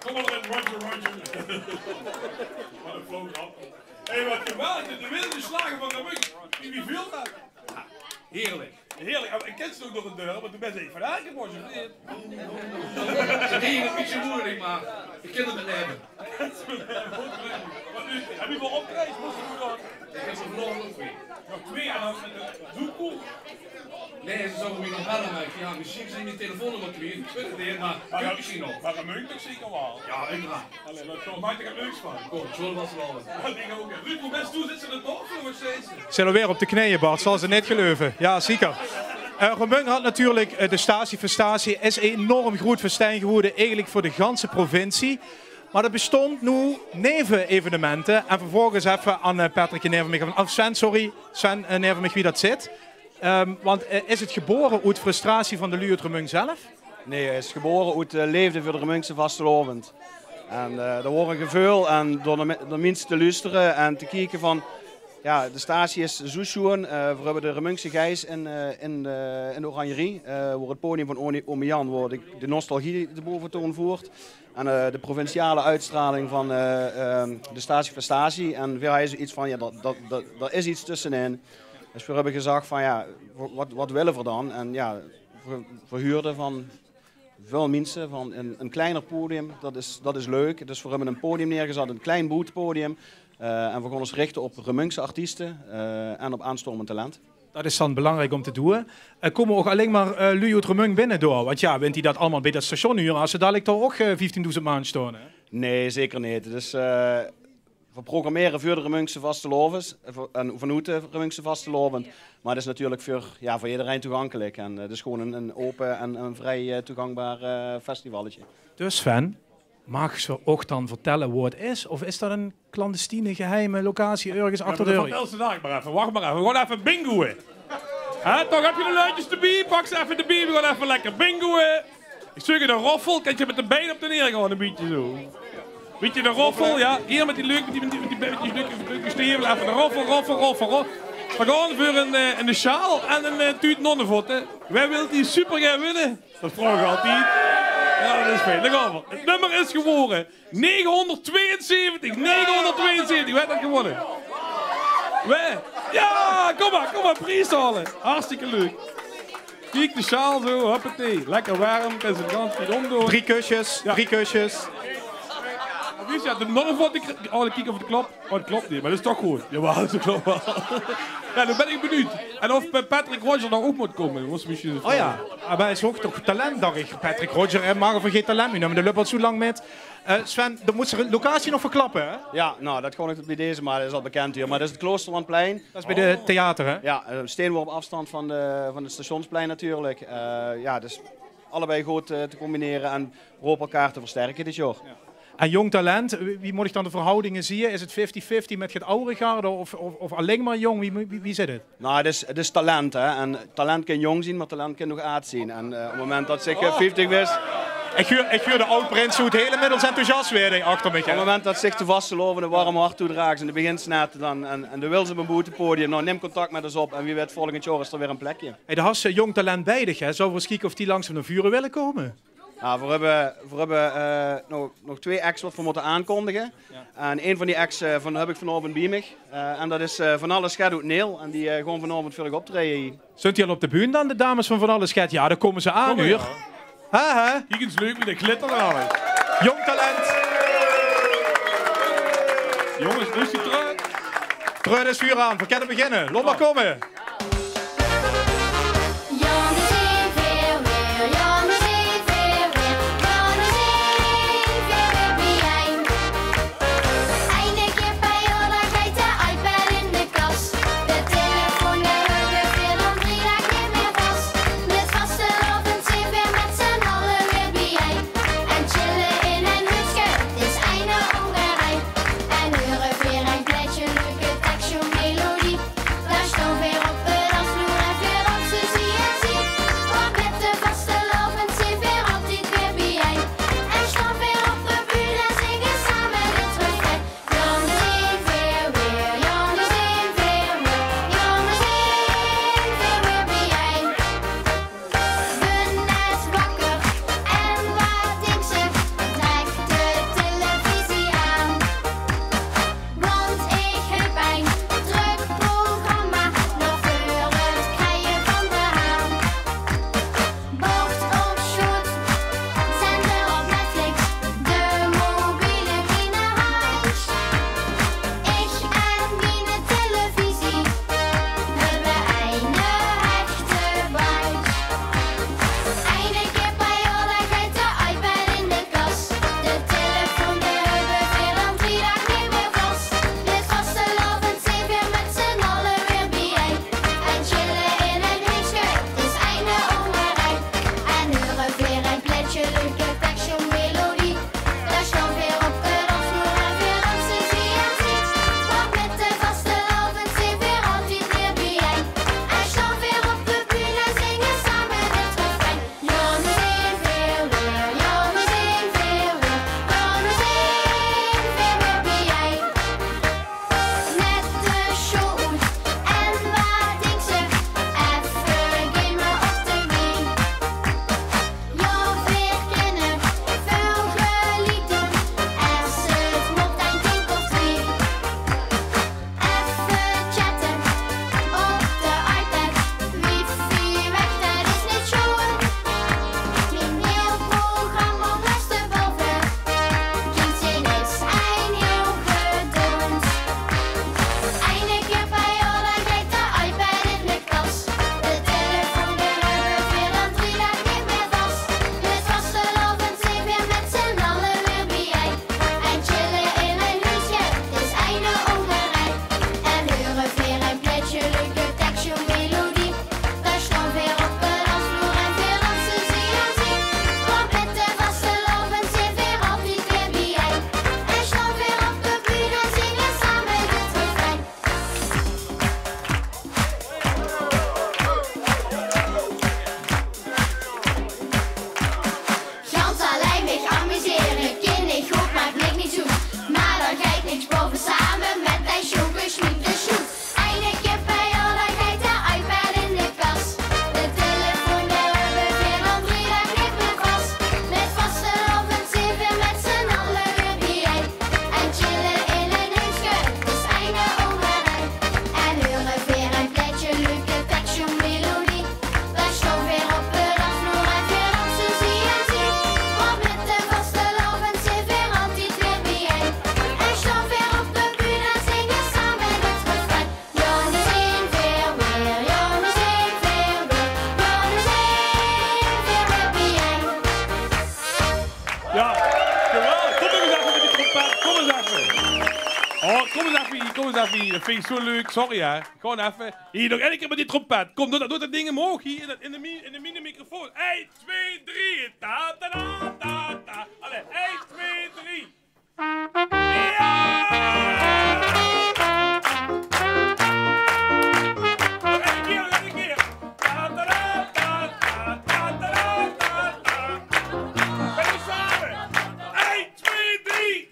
Kom maar in, Roger, Roger. Wat een flauw grap. Hé, wat geweldig, de wilde slagen van Remunj. Wie, wie viel dat? Heerlijk. Heerlijk. En kent ze ook nog een deur, want toen ben ik van haar geboren. Ze deden het niet zo moeilijk, maar ik ken het niet hebben. Wat nu? Heb je wel opgereisd? Moest je nog? Ik heb er vanochtend nog twee. Nog twee aan. Doe koel. Nee, ze zouden me nog bellen, maar ja, misschien zijn die telefoonnummer kwijt. Ik weet het niet, maar maar misschien nog. Maar dat moet toch zeker wel? Ja, uiteraard. Allee, dat komt. Maak er het leuks van. Kom, zullen we wat verloren? Dat denk ik ook. Ruud, hoe best toe? Zit ze er toch? Of wat zei ze? Ze weer op de knieën, Bart. Zal ze niet geloven. Ja, zeker. Eh Remunj had natuurlijk eh, de statie van statie is enorm groot festijn geworden, eigenlijk voor de ganse provincie. Maar dat bestond nu neven evenementen. En vervolgens even aan eh, Patrick en neven mij, of Sven, sorry, Sven en neven mij wie dat zit. Ehm, want eh, is het geboren uit frustratie van de lui uit Remunj zelf? Nee, het is geboren uit eh, leefde voor de Remunjse vastelaovend. En eh dat wordt een gevoel en door de, me- de mensen te luisteren en te kijken van, ja, de statie is zo schoon. Eh, we hebben de Remunjse geis in, eh, in, de, in de Oranjerie, eh, waar het podium van Oni- Ome Jan, waar de, de nostalgie de boventoon voert. En eh, de provinciale uitstraling van eh, ehm, de statie van statie. En we hadden zoiets van, ja, dat, dat, dat, dat is iets tussenin. Dus we hebben gezegd van, ja, wat, wat willen we dan? En ja, we, we huurden van veel mensen van een, een kleiner podium, dat is, dat is leuk. Dus we hebben een podium neergezet, een klein boetepodium. Eh, en we gaan ons richten op Remunjse artiesten eh, en op aanstormend talent. Dat is dan belangrijk om te doen. Eh, komen ook alleen maar eh lui uit Remunj binnen door? Want ja, wint die dat allemaal bij dat station huren, als ze dadelijk toch ook eh, vijftienduizend man staan, hè? Nee, zeker niet. Dus eh, we programmeren voor de Remunjse vastelaovend eh, voor- en vanuit de Remunjse vastelaovend. Maar het is natuurlijk voor, ja, voor iedereen toegankelijk. En eh, het is gewoon een, een open en een vrij eh, toegankbaar eh, festivalletje. Dus Sven, mag ze ook dan vertellen waar het is? Of is dat een clandestine geheime locatie ergens achter de rug? Vertel ze daar maar even. Wacht maar even. We gaan even bingoen. Hè, toch heb je de luidjes erbij? Pak ze even erbij. We gaan even lekker bingoen. Ik zoek een roffel. Kan je met de benen op de neer gaan, een beetje zo. Weet je, de roffel, ja. Hier met die leuk, met die, met die, met die, met die, met die stevel. Even de roffel, roffel, roffel, roffel. We gaan voor een, eh, een sjaal en een eh, tuut nonnevotten. Wij willen die super gaan winnen. Dat vragen we altijd. Ja, dat is fijn. Daar gaan we. Het nummer is geworden negenhonderdtweeënzeventig. Negenhonderdtweeënzeventig. Wie heeft dat gewonnen? Wie? Ja, kom maar, kom maar, prijs halen. Hartstikke leuk. Kiek, de sjaal zo, huppatee. Lekker warm, kan ze de ganse tijd omdoen. Drie kusjes, ja. Drie kusjes. Wie is dat? De nonnevot, ik, oh, ik kijk of het klopt. Oh, dat klopt niet, maar dat is toch goed. Jawel, dat klopt wel. Ja, dan ben ik benieuwd. En of Patrick Roger dan ook moet komen, was misschien de vraag. Oh ja, maar hij is ook toch talent, dacht ik. Patrick Roger, hij mag er geen talent mee nemen. De loopt al zo lang met. Eh, Sven, dan moet ze de locatie nog verklappen, hè? Ja, nou, dat gewoon bij deze, maar dat is al bekend hier. Maar dat is het Kloosterlandplein. Dat is bij de theater, hè? Ja, eh, een steenworp afstand van, de, van het stationsplein natuurlijk. Eh, ja, dus allebei goed eh, te combineren en we hopen elkaar te versterken dit jaar. En jong talent, wie, wie moet ik dan de verhoudingen zien? Is het fifty fifty met het oude garde of, of, of alleen maar jong? Wie, wie, wie zit het? Nou, het is, het is talent, hè. En talent kan jong zien, maar talent kan nog aad zien. En eh, op het moment dat zich eh, vijftig is... Ik huur, ik huur de oud-prins oet heel inmiddels enthousiast weer achter mij. Op het moment dat zich de vastelaovend een warm hart toedraagt en de begint net dan, en, en de wil ze op een boetepodium, nou, neem contact met ons op en wie weet, volgend jaar is er weer een plekje. Hey, daar has ze jong talent bij dich, hè? Zou we eens kijken of die langs van de vuren willen komen? Nou, we hebben, we hebben eh, nog, nog twee acts wat we moeten aankondigen. En een van die acts eh, van, heb ik vanavond bij mij. Eh, en dat is eh, Van Alles Get oet Neel. En die eh, gaan vanavond voor uch optreden hier. Zunt die al op de bühne dan, de dames van Van Alles Get? Ja, daar komen ze aan, huur. Hè, hè? Kiek eens, leuk met de glitter trouwens. Jong talent. Jongens, nu is die terug. Treut is vuur aan. We kunnen beginnen. Laat maar komen. Janne zien veer weer, Janne zien veer weer, Janne zien veer weer biejein. Eine kier per joar, dan geit de iPad in de kas. De telefoon, dae höbbe veer dan drie daag neet mier vas. Mit vastelaovend zien veer mit z'n alle weer biejein. En chille in ein hutske, 't is eine óngerein. En heure veer ein plaetje, leuke tekstje, melodie. Dan staon veer op Oh, kóm ins effe hie, kóm ins effe hie. Dat vinj ich zo leuk. Sorry, hè. Gewoon effe. Hie, nog eine kier mit die trompet. Kóm, doot dat, doot dat ding omhoog, hie, in dat, in de mi-, in de mini-microfoon. Ein, twee, drie. Ta, ta, ta, ta, ta. Allee, ein, twee, drie. Jao! Nog eine kier, nog eine kier. Ta, ta, ta, ta, ta, ta, ta, ta, ta. Gaon v'r same. Ein, twee, drie.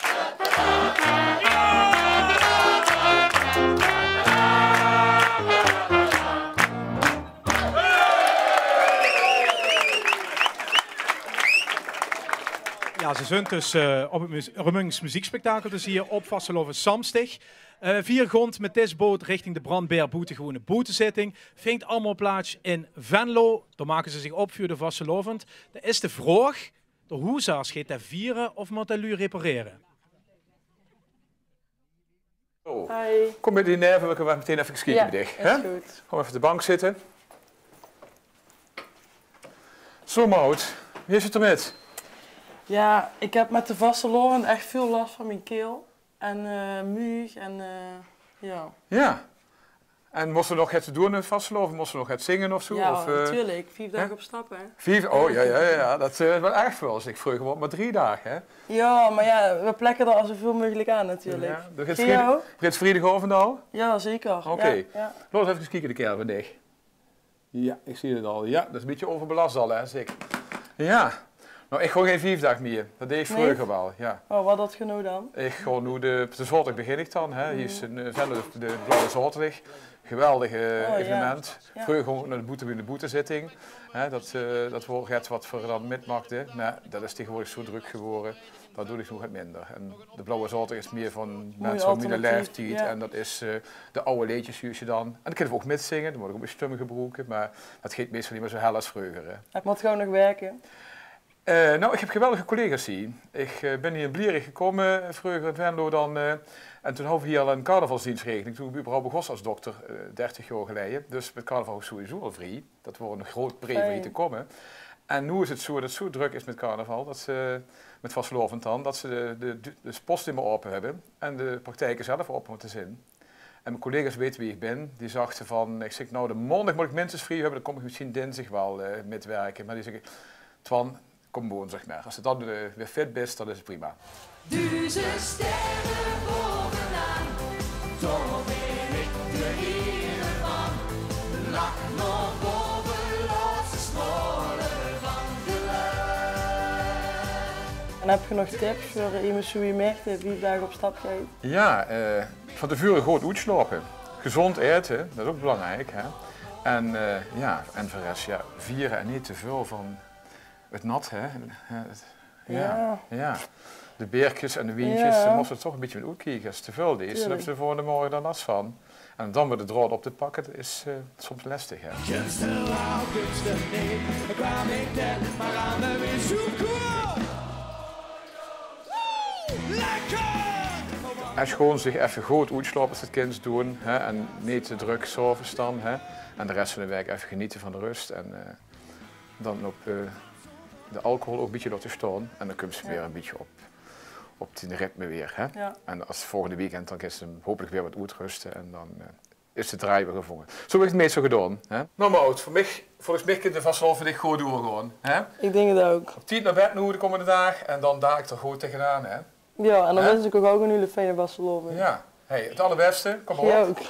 Jao, ze zunt dus, eh, op 't muz-, Remunjs meziekspektakel te zieë op vastelaovend samsdig. Eh, veer goont mit dees boot richting de Brandbeer boetegewone boetezitting. Vingk allemaol plaats in Venlo. Dao make ze zich op veur de vastelaovend. Dao is de vraog, de hoezaas, geit dae viere of mót dae luuj reparere? Zo. Hi. Kóm mit hie neve, veer kinne meteen effe kieke bie dich, hè? Jao, is good. Kóm effe op de bank zitte. Zo, Maud, wie is 't d'rmit? Jao, ich höb mit de vastelaovend ech väöl las van mien keel. En, eh, muug en, eh, jao. Jao. En mós se nog get doon in vastelaovend? Mós se nog get zinge of zo? Jao, of, eh, natuurlik. Vief daag op stap, hè? Vief, oh, jao, jao, jao, jao. Dat, eh, is waal erg väöl. As ich vreuger waor, mer drie daag, hè? Jao, mer jao, veer plekke d'r al zoväöl meugelik aan, natuurlik. Jao, doe gits vriedig-, gits vriedigaovend al? Jao, zeker. Oké. Jao, jao. Laot ins effe kieke, de kerel van dich. Jao, ich zeen 't al. Jao, dat is e bietje euverbelast al, hè, zèk. Jao. Noe, ich gaon gein vief daag mieë. Dat deeg ich vreuger waal, jao. Oh, waat deis se noe dan? Ich gaon noe de, op de zaoterdig begin ich dan, hè. Hie is 'n, eh, Venlo, de, de Blauwe Zaoterdig. Geweldig, eh, evenement. Jao. Vreuger gaon ich nao de boete, bie de boetezitting. Hè, dat, eh, dat waor get wat veer dan mitmaakde. Mer jao, dat is taegewoordig zo drök gewore. Dat doon ich noe get minder. En de Blauwe Zaoterdig is mieë veur minse van miene laeftied. Jao. En dat is, eh, de aw leedjes huurs se dan. En dan kinne veer ouch mitzinge, dan mót ich ouch mien stum gebroeke. Mer dat geit meistal neet mieë zo hel as vreuger, hè. 't Mót gewoon nog wirke. Eh, noe, ich höb geweldige collega's hie. Ich, eh, bin hie in Blierick gekómme, eh, vreuger in Venlo dan, eh, en toen hawwe veer hie al 'n carnavalsdiensregeling, toen ich überhaupt begós as dokter, eh, dertig jaor geleje. Dus mit carnaval waor ich sowieso al vrie. Dat waor 'n groot premie veur hie te kómme. En noe is 't zo dat 't zo drök is mit carnaval, dat ze, mit vastelaovend dan, dat ze de, de, de, de spots neet mieë aope höbbe en de praktijke zelf aope mótte zeen. En mien collega's weite wie ich bin, die zagte van, ich zèk: "Noe, de maondig mót ich minstens vrie höbbe, dan kóm ich mesjien dinsdig waal, eh, mitwirke." Mer die zègke: "Twan, kóm woonsdig mer. As se dan, eh, weer fit bis, dan is 't prima." Duuzend sterre bovenaan, dao bin ich de hiere van. Lach nao bove, laot ze straole van gelök. En höb geer nog tips veur emes wie mich, dae vief daag op stap geit? Jao, eh, van te veure good oetslaope. Gezónd aete, dat is ouch belangriek, hè. En, eh, jao, en veur de res, jao, viere en neet te väöl van 't nat, hè. En, eh, 't, jao, jao. De beerkes en de wientjes, dao mós se toch e bietje mit oetkieke. Es se te väöl deis, dan höbs se de volgende morge d'r las van. En dan weer de draod op te pakke, dat is, eh, soms lestig, hè. Kunstenaar, kunstenaar, kwaam ik net maar aan de wissel. Lekker! Es gewoon zich effe good oetslaope, es se dat kins doon, hè, en neet te drök 's aoves dan, hè, en de res van de waek effe genete van de rös en, eh, dan op, eh, de alcohol ouch e bietje laote staon en dan kums se weer e bietje op, op dien ritme weer, hè. Jao. En es volgende weekend, dan kins se hopelik weer get oetröste en dan, eh, is de draai weer gevónge. Zo höb ich 't meistal gedaon, hè? Noe, Maud, veur mich, volges mich kint de vastelaovend veur dich good doorgaon, hè? Ich dink 't ouch. Op tied nao bed noe de kómmende daag en dan dadelik d'r good taengenaan, hè? Jao, en dan wins ich uch ouch 'n hiel fijne vastelaovend. Jao. Hey, 't allerbèste. Kóm mer op. Jao.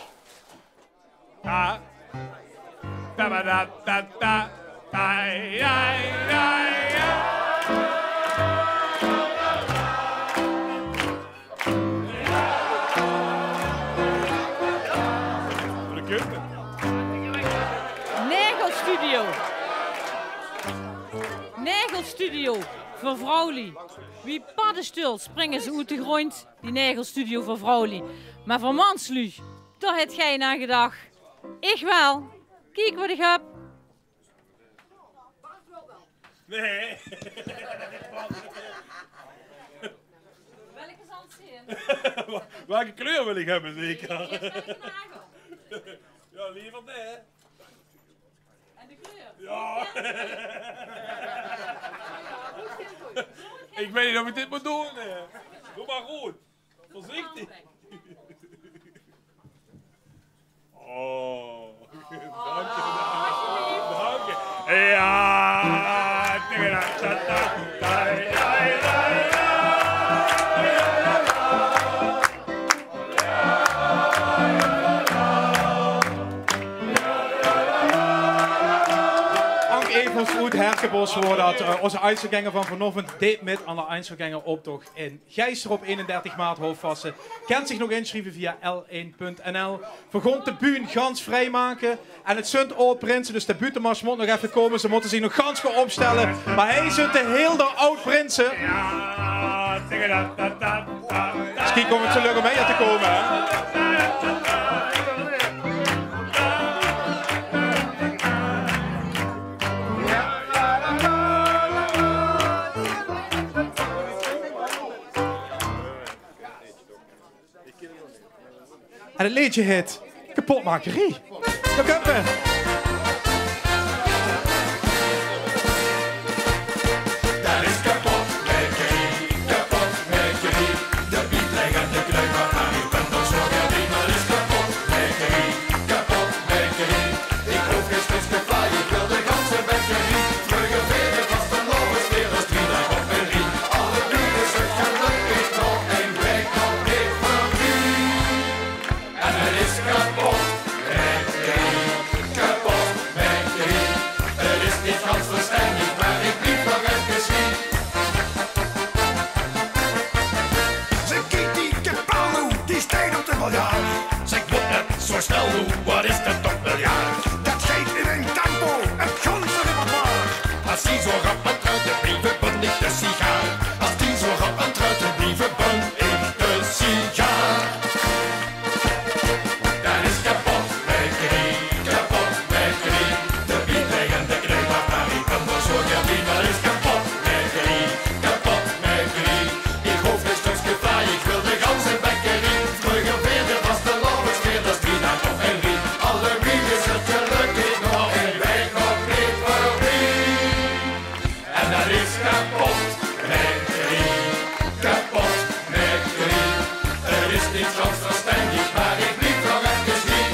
Ta. Ta, ta, ta, ta, ta. Ai, ai, ai, ai. Negelstudio. Negelstudio veur vrouwluuj. Wie paddesjtöl springe ze oet de gróndj, die negelstudio veur vrouwluuj. Mer veur mansluuj, dao höb geer neet aan gedach. Ich waal. Kiek waat ich höb. Nae. Welke zal 't zeen? Welke kleur wil ich höbbe, zeker? Jao, leever nae. En de kleur? Jao. Ich weit neet of ich dit mót doon, hè. Doon mer good. Veurzichtig. Oh, dank je. Dank je. Ja, Ank Evers oet Herkenbosch woor dat, eh, ozze Einzelgänger van vanaovend deej mit aan de Einzelgängeroptoch in Geister op eenendertig maart, Hoofdvaste. Kènt zich nog insjrieve via L één punt N L. Veer goon de bühne gans vrijmake. En 't zunt aod-prinse, dus de buuttemars mót nog effe kómme. Ze mótte zich nog gans goon opstelle. Mer hie zunt de Hilder aod-prinse. Ins kieke of 't ze lök um hie te kómme, hè. En 't leedje heet Kapotmakerie. Dao kump 'r. Dat is kapotmakerie, kapotmakerie. De biet lik aan de knuiper, maar ik ben toch zo gerdien. Dat is kapotmakerie, kapotmakerie. Ik hoof gein stökske vlaai, ik wil de ganse bekkerie. Vreuger veerde vastelaovesfeer, dat is drie daag op ein rie. Alle buuren zögke gelökkig nog ein waek nog neet veurbie. En 't is kapotmakerie, kapotmakerie. 't Is neet gans verstenjig, maar ik blief nog efkes hie. Ze kiek die kapaal noe, die steit op de biljart. Ze mót net zo snel noe, wat is dat toch biljart? Dat geit in ein tempo, 't ganse repertoire. As die zo rap aan 't ruite blieve, bön ik de sigaar. As die zo rap aan 't ruite blieve, bön ik de sigaar. Dat is kapotmakerie, kapotmakerie. De biet lik aan de knuiper, maar ik ben toch zo gerdien. Dat is kapotmakerie, kapotmakerie. Ik hoof gein stökske vlaai, ik wil de ganse bekkerie. Vreuger veerde vastelaovesfeer, dat is drie daag op ein rie. Alle buuren zögke gelökkig nog ein waek nog neet veurbie. En dat is kapotmakerie, kapotmakerie. 't Is neet gans verstenjig, maar ik blief nog efkes hie.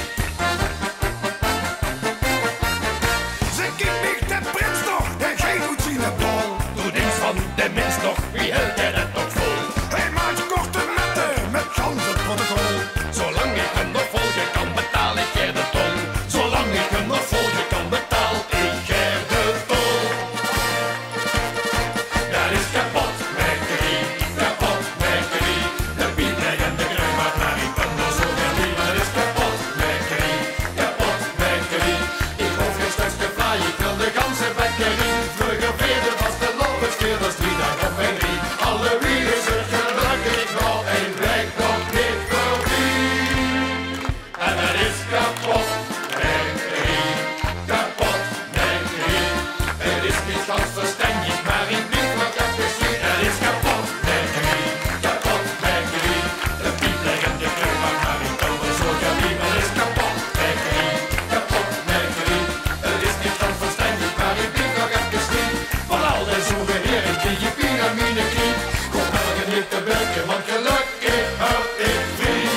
Ze kiek mich de prins nog, dae geit oet ziene bol. Doe dinks van de mins nog, wie hilt dae dat toch vol? Hae maak korte mette mit gans 't protocol. Zolang ik 'm nog volge kan, betaal ik gaer de tol. Zolang ik 'm nog volge kan, betaal ik gaer de tol. Dat is kapotmakerie, kapotmakerie. De biet lik aan de knuiper, maar ik ben toch zo gerdien. Dat is kapotmakerie, kapotmakerie. Ik hoof gein stökske vlaai, ik wil de ganse bekkerie. Vreuger veerde vastelaovesfeer, dat is drie daag op ein rie. Alle buuren zögke gelökkig nog ein waek nog neet veurbie. En 't is kapotmakerie, kapotmakerie. 't Is neet gans verstenjig, maar ik blief nog efkes hie. 't Is kapotmakerie, kapotmakerie. De biet lik aan de knuiper, maar ik ben toch zo gerdien. 't Is kapotmakerie, kapotmakerie. 't Is neet gans verstenjig, maar ik blief nog efkes hie. Van al die zoege here krieg ik pien aan miene knie. Kom morge neet te wirke, want gelökkig höb ik vrie.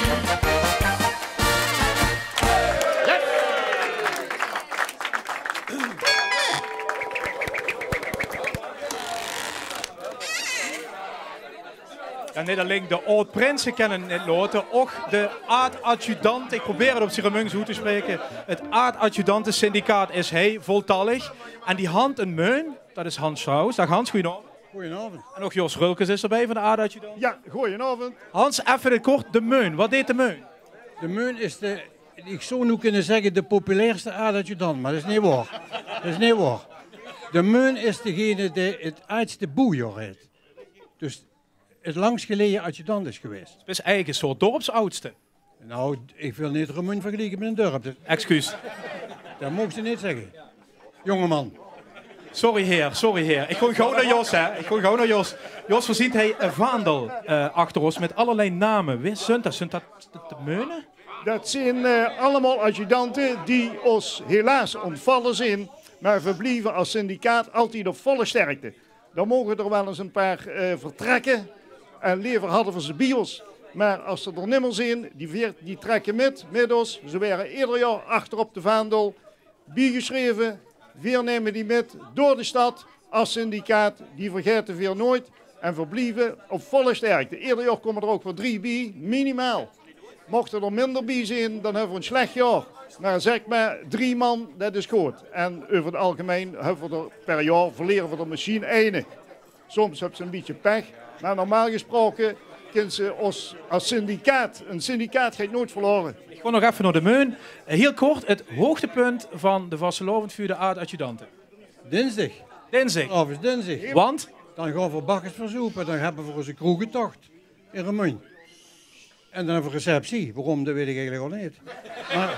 Ja, neet allein de aod-prinse kinne 't neet laote, och de aad-adjudante. Ik probeer 't op z'n Remunjs oet te spraeke. 't Aad-adjudantesyndicaat is hie voltallig. En die hant in Meun, dat is Hans Strauss. Daag Hans, goojenaovend. Goojenaovend. En och Jos Rulkes is d'rbie van de aad-adjudante. Ja, goojenaovend. Hans, effe in 't kort, de Meun. Wat deet de Meun? De Meun is de, ik zou noe kinne zegge, de populairste aad-adjudant, maar dat is neet waor. Dat is neet waor. De Meun is degene dae 't aadste boejaor heet. Dus 't langst geleje adjudant is gewaes. Dus eigelik 'n soort dorpsaodste. Nou, ik wil neet Remunj vergelieke mit ein dörp. Dat, excuus, dat moogs se neet zegge, jongeman. Sorry, heer, sorry, heer. Ik goon gauw nao Jos, hè. Ik goon gauw nao Jos. Jos, veer zien hie 'n vaandel, eh, achter ós mit allerlei name. Wae zunt dat? Zunt dat de, de Meune? Dat zien, eh, allemaol adjudante die ós helaas ontvalle zien, maar veer blieve as syndicaat altied op volle sterkte. Dan moge d'r waal ins 'n paar, eh, vertrekke en lever hadde veer ze bie ós. Mer es ze d'r nimmer zeen, die veer, die trèkke mit, mit ós. Ze waere eder jaor achter op de vaandel biegesjreve. Veer numme die mit door de stad es syndicaat. Die vergaete veer noeit en veer blieve op volle sterkte. Eder jaor kómme d'r ouch weer drie bie, minimaal. Mochte d'r minder bie zeen, dan höbbe veer ein slech jaor. Mer zèk mer drie man, det is good. En euver 't algemein höbbe veer d'r per jaor, verliere veer d'r mesjien eine. Soms höbs se ein bietje pech, mer normaal gesproke kins se ós es syndicaat, ein syndicaat geit noeit verlore. Ich gaon nog effe nao de Meun. Eh, hiel kort, 't hoogtepunt van de vastelaovend veur de aad-adjudante. Dinsdig. Dinsdig. Aoves dinsdig. Want? Dan gaon veer bakkes verzoupe, dan höbbe veer ózze kroegetoch in Remunj. En dan höbbe veer receptie. Waorom, det weit ich eigelik ouch neet. Mer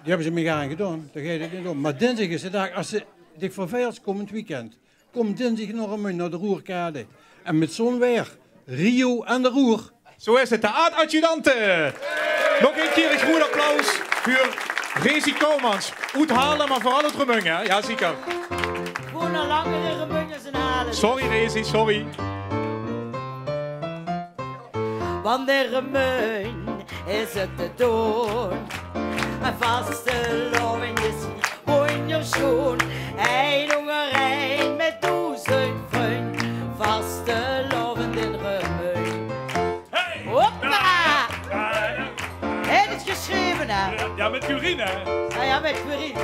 die höbbe ze mich gaer gedaon. Dao geit 't neet óm. Mer dinsdig is de daag, es se dich verveels, kóm in 't weekend. Kóm dinsdig nao Remunj, nao de Roerkade. En mit zo'n waer, Rio aan de Roer. Zo is 't, de aad-adjudante. Nog ein kier ein groet applaus veur Rezi Koumans. Oet Haarlem, mer veural oet Remunj, hè? Jao, zeker. Gewoon al langer in Remunj es in Haarlem. Sorry, Rezi, sorry. Want in Remunj is 't te doon. Ein vastelaovend is hie wónjersjoon. Ein hóngerein mit doezend vrunj. Vastelaovend in Remunj. Hey! Hoppa! Jao, jao, jao. Hae haet 't gesjreve, hè? Jao, jao, mit Quirine, hè? Jao, jao, mit Quirine.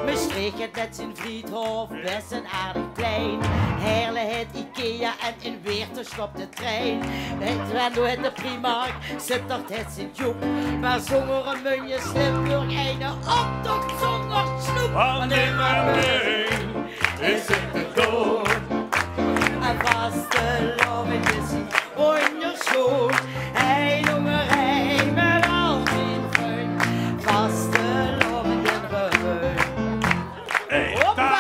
Mestreech haet mit zien Vriethof bès ein aardig plein. Heerle haet Ikea en in Weert sjtop de trein. Venlo haet de Primark, Zitterd haet Sint-Joep. Mer zónger Remunj is Limburg eine optoch zónger snoep. Want in Remunj is 't te doon. Ein vastelaovend is hie wónjersjoon. Ein hóngerein mit al mien vrunj. Vastelaovend in Remunj. Hoppa!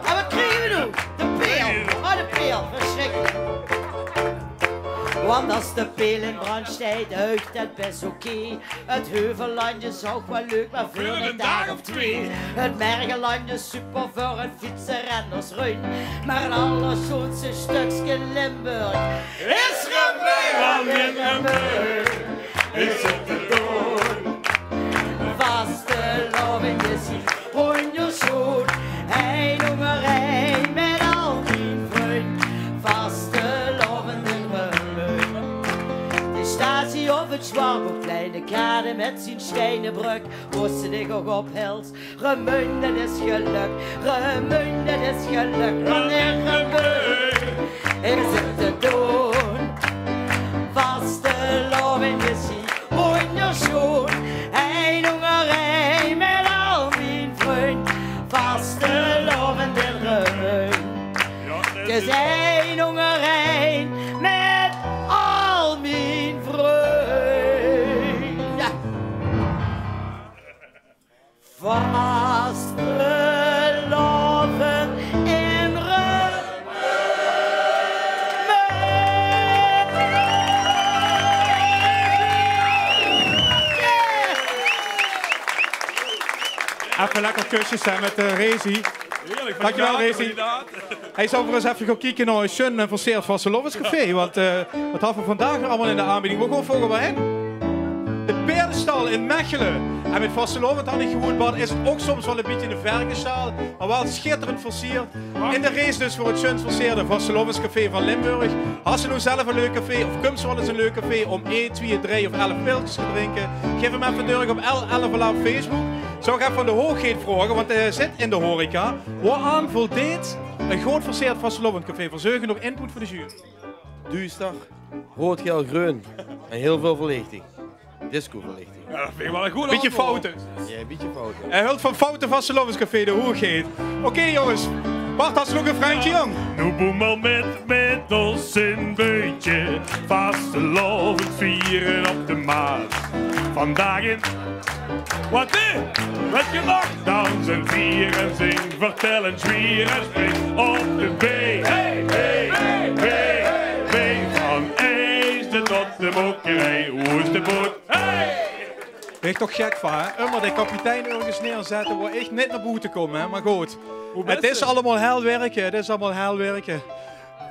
En waat kriege v'r noe? De peel. Oh, de peel. Versjrikkelik. Want es de peel in brandj steit, huueg det bès oké. 't Heuvellandj is ouch waal leuk, mer veur ein daag of twee. 't Mergellandj is super veur ein fietser en ós run. Mer 't allersjoonste stökske Limburg is Remunj. Want in Remunj is 't te doon. Vastelaovend is hie wónjersjoon. Ein hóngerein mit al mien vrunj. Vastelaovend in Remunj. De statie op 't Schwarbergplein, de kade mit zien steine brögk. Wo se dich ouch ophèls, Remunj, det is gelök. Remunj, det is gelök. Want in Remunj is 't te doon. Vastelaovend is hie wónjersjoon. Ein hóngerein mit al mien vrunj. Vastelaovend in Remunj. 't Is ein hóngerein mit al mien vrunj. Jao. Vastelaovend in Remunj. Effe lekker kusjes, hè, mit, eh, Rezi. Heerlijk, dankjewel, Rezi. Hey, zölle v'r ins effe gaon kieke nao Sjun en Verseerd Vastelaovescafé? Want, eh, waat höbbe v'r vandaag allemaol in de aanbieding? Wo gaon v'r volges mich hin? De Paerdestal in Mechelen. En mit vastelaovend, had ich gehuurd, Bart, is 't ouch soms waal ein bietje de verkesstal, mer waal sjitterend verseerd. In de race dus veur 't sjoenst verseerde vastelaovescafé van Limburg. Has se noe zelf ein leuk café of kums se waal ins in ein leuk café óm ein, twieë, drie of elf pilkes te drinke? Gaef 'm effe ein duik op L L F L A op Facebook. Zów ich effe aan de hoogheid vraoge, want hae zit in de horeca. Waoraan voldeet ein good verseerd vastelaovescafé? Veer zörge nog input veur de jury. Duuster, rood, gael, greun en hiel väöl verlichting. Discoverlichting. Jao, det vinj ich waal ein good antjwoord. Bietje foute. Jao, ein bietje foute. Hae hilt van foute vastelaovescafé, de hoegheid. Oké, jónges. Bart, has se nog ein vruendje, jóng? Noe boemel mit, mit ós in Beutje. Vastelaovend viere op de Maas. Vandaag in Waat, hè? Wèt geer nog? Dans en vier en zing, vertel en zwier en spring op de been. Hey, hey, hey, hey. Van Eijsde tot de Mokkerij, wo is de boot? Hey! Waer ich toch gek van, hè? Ummer de kapitein örges neerzètte wo ich neet nao boete kóm, hè? Mer good. 't Is allemaol hel wirke, 't is allemaol hel wirke.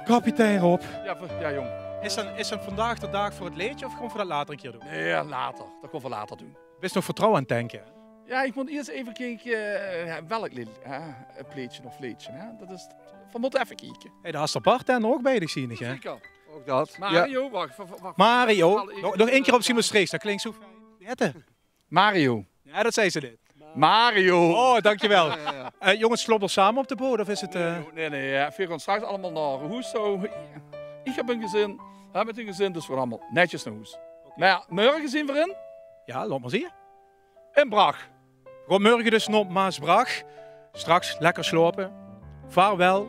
Kapitein Rob. Ja, ver- ja, jóng. Is dan, is dan vandaag de daag veur 't leedje of gewoen veur dat later 'ne kier doon? Nae, later. Dat kónne ver later doon. Bis nog vertrouwe aan 't tanke? Ja, ich mót iers eve kieke, eh, welk leed, hè? E plaetje of leedje, hè? Dat is, ver mótte eve kieke. Hey, dao is de bartender ouch bie dich, zien ich, hè? Zeker. Ouch dat. Mario, wach, wach, wach. Mario, nog, nog eine kier op zien Mestreechs, dat klink zoe fijn. Wie hèt 'r? Mario. Ja, dat zag ze net. Mario. Oh, dankjewel. Ja, ja, ja. Eh, jónges, slop d'r same op de boot, of is 't, eh? Nae, nae, nae, ja. Ver gaon straks allemaol nao hoes toe. Ich höb ein gezin, hae mit ein gezin, dus ver gaon allemaol netjes nao hoes. Mer ja, mörge zien ver in? Ja, laot mer zeen. In Brach. Gaon mörge dus nao Maasbrach. Straks lekker slaope. Vaarwel.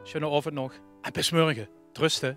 Sjoene aovend nog. En bis mörge. Truste.